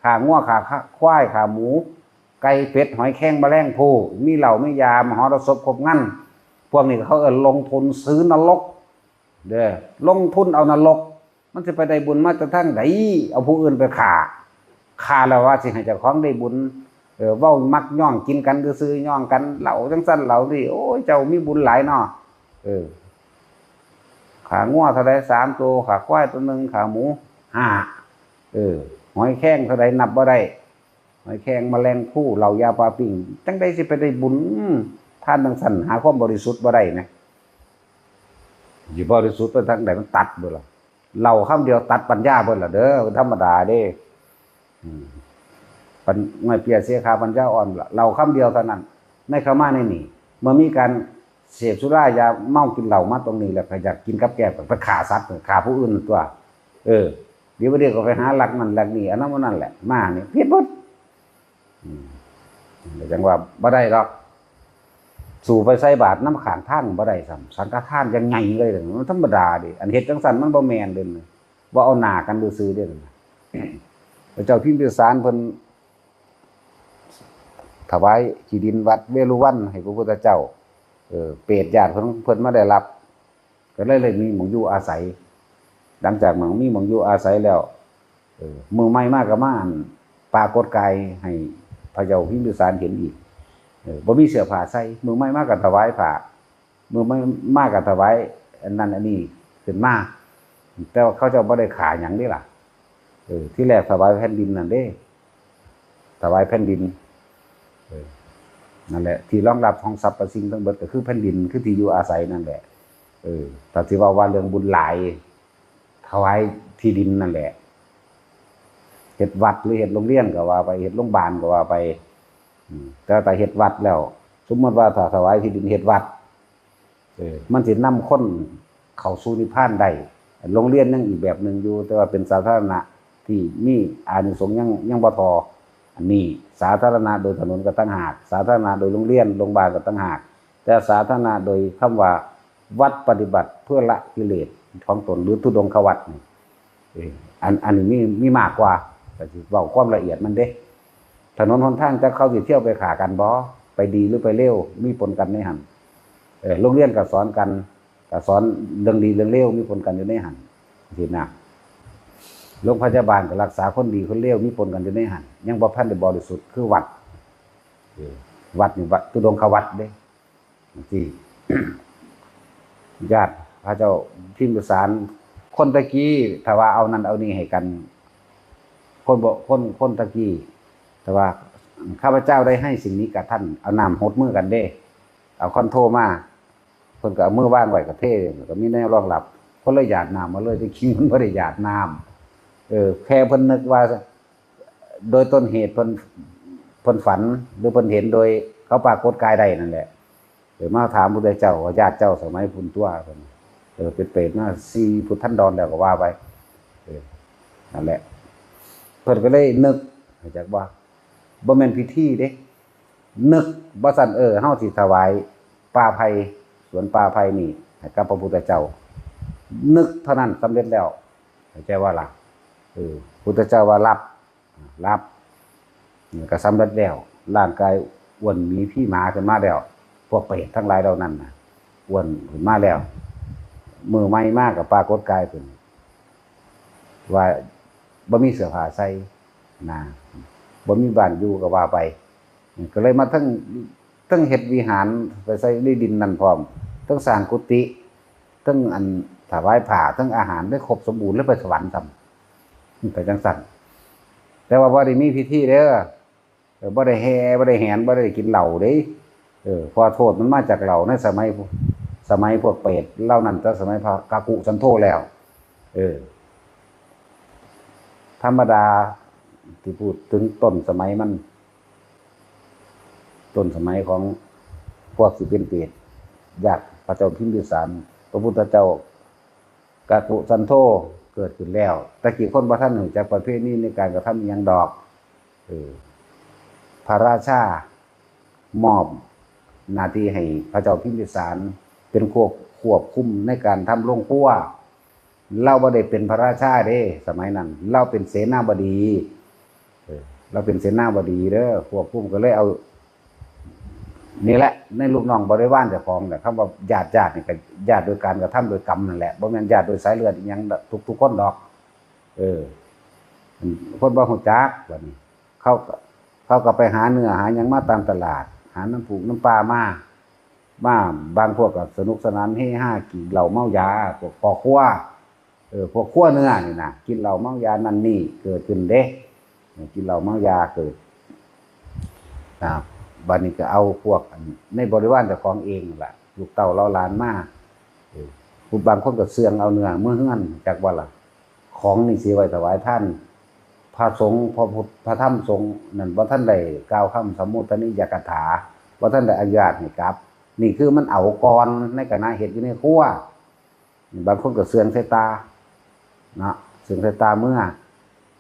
ฆ่างัว ฆ่าควาย ฆ่าหมู ไก่ เป็ด หอยแครง แมลงภู่ มีเหล้ามียา มหรสพครบงาน พวกนี้เขาเอิ้นลงทุนซื้อนรก เด้อ ลงทุนเอานรก มันสิไปได้บุญมาจากทางใด เอาผู้อื่นไปฆ่า ฆ่าแล้วว่าสิให้เจ้าของได้บุญ เออ เว้ามักย่องกินกันซื่อๆ ย่องกัน เหล้าจั่งซั้นเหล้านี่ โอ้ย เจ้ามีบุญหลายเนาะ เออ ขางัวเท่าใด สามตัว ขาควายตัวหนึ่ง ขาหมู ห้า เออ หอยแครงเท่าใด นับบ่ได้ หอยแครง แมลงภู่ เหล้ายาปลาปิ้ง จั่งใดสิไปได้บุญ ทานจั่งซั้น หาความบริสุทธิ์บ่ได้นะ สิบริสุทธิ์ไปทางใด มันตัดเบิดล่ะ เหล้าคำเดียวตัดปัญญาเบิดล่ะเด้อ ธรรมดาเด้ อืม ปัญ- ง่อยเปียเสียขาปัญญาอ่อนล่ะ เหล้าคำเดียวเท่านั้น ในเข้ามาในนี่ เมื่อมีการเสพสุรายาเมากินเหล้ามาตรงนี้แล้ว ก็อยากกินกับแกล้ม ก็ไปฆ่าสัตว์ ฆ่าผู้อื่นตัว เออ เดี๋ยวบ่เดี๋ยวก็ไปหาลักนั่นลักนี่ อันนั้นอันนั้นแหละ มานี่ ผิดหมด อืม จั่งว่าบ่ได้ดอก สู้ไปใส่บาตรนำข้างทางบ่ได้ซ้ำ สังฆทานยังไงเลย มันธรรมดาเด้ อันเฮ็ดจั่งซั้นมันบ่แม่นเด้ บ่เอาหน้ากันซื่อๆ เด้ พระเจ้าพิมพิสารเพิ่นถวายที่ดินวัดเวฬุวันให้พระพุทธเจ้า เออ เปรตญาติเพิ่น เพิ่นมาได้รับ ก็เลย เลยมีหม่องอยู่อาศัย หลังจากนั้นมีหม่องอยู่อาศัยแล้ว เออ มื้อใหม่มาก็มา อั่น ปรากฏกายให้พระเจ้าพิมพิสารเห็นอีก เออ บ่มีเสื้อผ้าใส่ มื้อใหม่มาก็ถวายผ้า มื้อใหม่มาก็ถวายอันนั้นอันนี้ขึ้นมา แต่ว่าเขาเจ้าบ่ได้ฆ่าหยังเด้ล่ะ เออ ที่แรกถวายแผ่นดินนั่นเด้ ถวายแผ่นดิน เออ นั่นแหละ ที่รองรับของสรรพสิ่งทั้งเบิดก็คือแผ่นดิน คือที่อยู่อาศัยนั่นแหละ เออ ถ้าสิเว้าว่าเรื่องบุญหลาย ถวายที่ดินนั่นแหละ เฮ็ดวัดหรือเฮ็ดโรงเรียนก็ว่าไป เฮ็ดโรงบาลก็ว่าไป อืม แต่ถ้าเฮ็ดวัดแล้ว สมมติว่าถ้าถวายที่ดินเฮ็ดวัด เออ มันสินำคนเข้าสู่นิพพานได้ โรงเรียนยังอีกแบบหนึ่งอยู่ แต่ว่าเป็นสาธารณะที่มีอานิสงส์ยัง ยังบ่ทอ อันนี้สาธารณะโดยถนนก็ต่างหาก สาธารณะโดยโรงเรียน โรงบาลก็ต่างหาก แต่สาธารณะโดยคำว่าวัดปฏิบัติเพื่อละกิเลสของตน หรือธุดงควัตรนี่ เออ อัน อันนี้มี มีมากกว่า ก็สิเว้าความละเอียดมันเด้ ถนนหนทางจักเขาสิเที่ยวไปฆ่ากันบ่ ไปดีหรือไปเลว มีปนกันในหั่น เออ โรงเรียนก็สอนกัน ก็สอนเรื่องดีเรื่องเลว มีปนกันอยู่ในหั่น สินะ โรงพยาบาลก็รักษาคนดีคนเลว มีปนกันอยู่ในหั่น ยังบ่ทันได้บริสุทธิ์คือวัด เออ วัดนี่วัดธุดงควัตรเด้ ที่ ญาติพระเจ้าพิมพิสาร คนตะกี้ ถ้าว่าเอานั่นเอานี่ให้กัน คนบ่ คน คนตะกี้ แต่ว่าข้าพเจ้าได้ให้สิ่งนี้กับท่าน เอาน้ำหดมือกันเด้ เอาค้อนโทมา เพิ่นก็เอามือวางไว้กับเท ก็มีแนวรองรับ คนละหยาดน้ำมาเลย ที่จริงมันบ่ได้หยาดน้ำ เออ แค่เพิ่นนึกว่า โดยต้นเหตุเพิ่น เพิ่นฝัน หรือเพิ่นเห็นโดยเขาปรากฏกายได้นั่นแหละ เออ มาถามพุทธเจ้าว่า ญาติเจ้าสมัยพุ้นตัว เพิ่น เออ เป็นเปรตมาสี่พุทธันดรแล้วก็ว่าไป เออ นั่นแหละ เพิ่นก็เลยนึก รู้จักบ่ บ่แม่นพิธีเด้ นึก บ่ซั้น เออ เฮาสิถวายป่าไผ่ สวนป่าไผ่นี่ให้กับพระพุทธเจ้า นึกเท่านั้นสำเร็จแล้ว เข้าใจบ่ล่ะ เออ พุทธเจ้าว่ารับ รับ ก็สำเร็จแล้ว ร่างกายอ้วนหมีพีหมาขึ้นมาแล้ว พวกเปรตทั้งหลายเหล่านั้นน่ะ อ้วนขึ้นมาแล้ว มื้อใหม่มาก็ปรากฏกายขึ้น ว่าบ่มีเสื้อผ้าใส่นะ บ่มีบ้านอยู่ก็ว่าไป ก็เลยมาทั้ง ทั้งเฮ็ดวิหารไปใส่ในดินนั่นพร้อม ทั้งสร้างกุฏิ ทั้งอันถวายผ้า ทั้งอาหาร ได้ครบสมบูรณ์ แล้วไปสวรรค์ซ้ำ ไปจั่งซั้น แต่ว่าบ่ได้มีพิธีเด้อ เออ บ่ได้แห่ บ่ได้แหน บ่ได้กินเหล้าเด้ เออ เพราะโทษมันมาจากเหล้าในสมัย สมัยพวกเปรตเหล่านั้น แต่สมัยพระกักกุสันโธแล้ว เออ ธรรมดาที่พูดถึงต้นสมัยมัน ต้นสมัยของพวกสิเป็นเปรต ญาติพระเจ้าพิมพิสาร พระพุทธเจ้ากักกุสันโธเกิดขึ้นแล้ว แต่กี้คนบ่ทันรู้จักประเพณีในการกระทำอิหยังดอก เออ พระราชามอบหน้าที่ให้พระเจ้าพิมพิสารเป็นควบ- ควบคุมในการทำโรงครัว ลาวบ่ได้เป็นพระราชาเด้ สมัยนั้น ลาวเป็นเสนาบดี เออ ลาวเป็นเสนาบดีเด้อ ควบคุมก็เลยเอา นี่แหละ ในลูกน้องบริวารเจ้าของแหละ คำว่าญาติ ญาตินี่ก็ญาติโดยการกระทำโดยกรรมนั่นแหละ บ่แม่นญาติโดยสายเลือดอิหยังทุกๆคนดอก เออ คนบ่รู้จัก บัดนี้ เขาก็ เขาก็ไปหาเนื้อหาหยังมาตามตลาด หาน้ำผูกน้ำปลามา มา บางพวกก็สนุกสนานเฮฮา กินเหล้าเมายา พวกพ่อครัว เออ พวกครัวเนื้อนี่นะ กินเหล้าเมายานั่นนี่เกิดขึ้นเด้ กินเหล้าเมายาเกิด อ่า บัดนี้ก็เอาพวกอันในบริวารเจ้าของเองนั่นล่ะ ลูกเต้าเหล่าหลานมา เออ ผู้บางคนก็เสื่องเอาเนื้อเมือเฮือน จักว่าล่ะ ของนี่สิไว้ถวายทาน พระสงฆ์ พระพุทธ พระธรรมสงฆ์นั่นบ่ทันได้กล่าวคำสมมุทนิยกถา บ่ทันได้อนุญาตให้กลับ นี่คือมันเอาก่อนในขณะเฮ็ดอยู่ในครัว บางคนก็เสื่องใส่ตาเนาะ เสื่องใส่ตาเมือ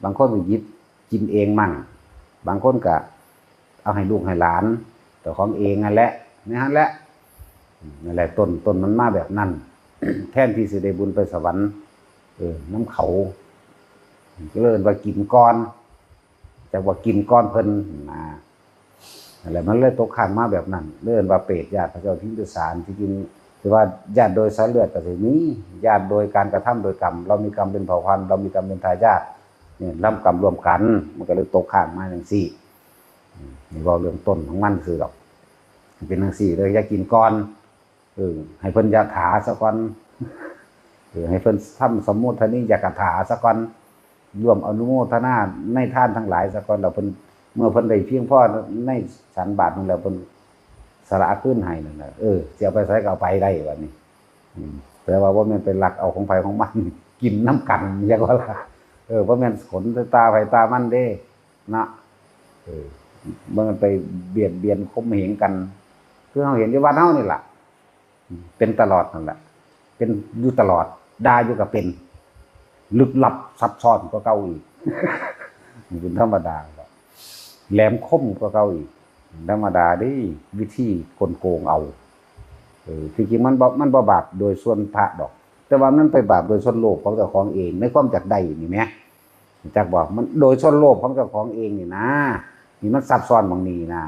บางคนก็หยิบกินเองมั่ง บางคนก็เอาให้ลูกให้หลาน เจ้าของเองนั่นแหละ ในหั้นแหละ นั่นแหละ ต้น ต้นมันมาแบบนั้น แทนที่สิได้บุญไปสวรรค์ เออ นำเขา ก็เลยเอิ้นว่ากินก่อน จักว่ากินก่อนเพิ่นนะ นั่นแหละ มันเลยตกค้างมาแบบนั้น เลยเอิ้นว่าเปรตญาติพระเจ้าพิมพิสาร ที่จริง ถือว่าญาติโดยสายเลือดก็สิมี ญาติโดยการกระทำโดยกรรม เรามีกรรมเป็นเผ่าพันธุ์ เรามีกรรมเป็นทายาท เนี่ย ร่ำกรรมร่วมกัน มันก็เลยตกค้างมาจั่งซี้ อืม นี่เว้าเรื่องต้นของมันซื่อดอก เป็นจั่งซี้เลย อย่ากินก่อน เออ ให้เพิ่นยะถาซะก่อน เออ ให้เพิ่นทำสมมุทนิยกถาซะก่อน ร่วมอนุโมทนาในทานทั้งหลายซะก่อน แล้วเพิ่น เมื่อเพิ่นได้เพียงพอในฉันบาตรหนึ่งแล้ว เพิ่นสละคืนให้นั่นน่ะ เออ สิเอาไปไสก็เอาไปได้บัดนี้ อืม แต่ว่าบ่แม่นไปลักเอาของไผของมัน กินนำกัน จักว่าล่ะ เออ บ่แม่นขนใส่ตาไผตามันเด้ เนาะ เออ บ่แม่นไปเบียดเบียนข่มเหงกัน คือเฮาเห็นอยู่วัดเฮานี่ล่ะ เป็นตลอดนั่นแหละ เป็นอยู่ตลอด ด่าอยู่ก็เป็น ลึกลับซับซ้อนกว่าเก่าอีก มันเป็นธรรมดา แหลมคมกว่าเก่าอีก ธรรมดาเด้ วิธีกลโกงเอา เออ ที่จริงมันบ่ มันบ่บาปโดยส่วนพระดอก แต่ว่ามันไปบาปโดยส่วนโลภของเจ้าของเอง ในความอยากได้นี่แหม จักบอกมันโดยส่วนโลภของเจ้าของเองนี่นะ นี่มันซับซ้อนหม่องนี้นะ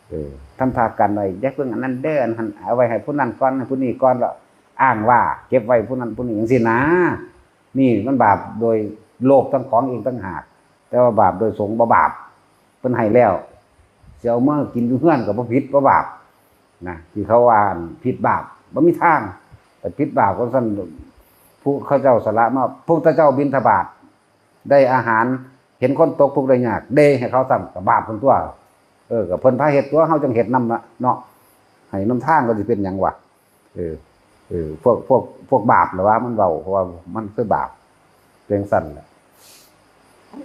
เออ ทำทากันไว้ อย่าเพิ่งอันนั้นเด้อ อันนั้นเอาไว้ให้ผู้นั้นก่อน ให้ผู้นี้ก่อน แล้วอ้างว่าเก็บไว้ผู้นั้นผู้นี้จั่งซี้นะ นี่มันบาปโดยโลภทั้งของเองต่างหาก แต่ว่าบาปโดยสงฆ์บ่บาป เพิ่นให้แล้ว สิเอามากินอยู่เฮือนก็บ่ผิดบ่บาปนะ ที่เขาว่าผิดบาป บ่มีทาง แต่ผิดบาปก็ซั่น ผู้เขาเจ้าสละมา พระพุทธเจ้าบิณฑบาต ได้อาหาร เห็นคนตกทุกข์ได้ยาก เดให้เขาซ้ำ ก็บาปเพิ่นตัว เออ ก็เพิ่นพาเฮ็ดตัว เฮาจั่งเฮ็ดนำละเนาะ ให้นำทางก็สิเป็นหยังวะ เออ เออ พวก พวก พวกบาปล่ะว่ามันเว้า เพราะว่ามันคือบาป จั่งซั่นแหละ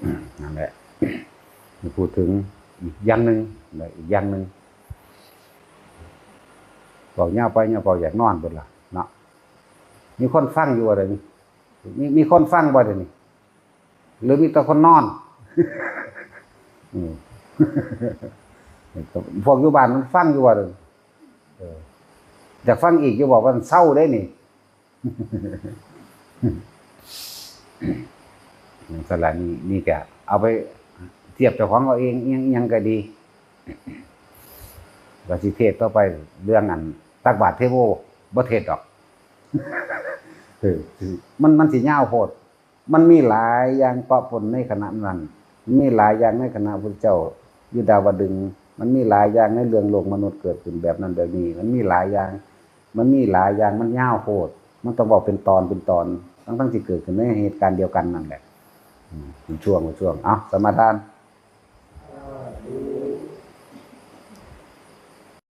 อืม นั่นแหละ พูดถึงอีกอย่างหนึ่งนะ อีกอย่างหนึ่ง เว้ายาวไปยาว เว้าอยากนอนเบิดล่ะเนาะ มีคนฟังอยู่บ่เดี๋ยวนี้ มี มีคนฟังบ่เดี๋ยวนี้ หรือมีแต่คนนอน อืม พวกอยู่บ้านมันฟังอยู่บ่เดี๋ยวนี้ เออ อยากฟังอีกอยู่บ่ ว่าเซาเด้นี่ จั่งซั่นล่ะ นี่ นี่ก็เอาไปเทียบเจ้าของเอาเอง อิหยัง อิหยังก็ดี ว่าสิเทศน์ต่อไปเรื่องอันตักบาตรเทโว บ่เทศน์ดอก เออ มัน มันสิยาวโพด มันมีหลายอย่างปะปนในขณะนั้น มันมีหลายอย่างในขณะพุทธเจ้าอยู่ดาวดึงส์ มันมีหลายอย่างในเรื่องโลกมนุษย์เกิดขึ้นแบบนั้นแบบนี้ มันมีหลายอย่าง มันมีหลายอย่าง มันยาวโพด มันต้องเว้าเป็นตอนเป็นตอน ทั้งๆ ที่เกิดขึ้นในเหตุการณ์เดียวกันนั่นแหละ อืม เป็นช่วงเป็นช่วง เอ้า สมาทาน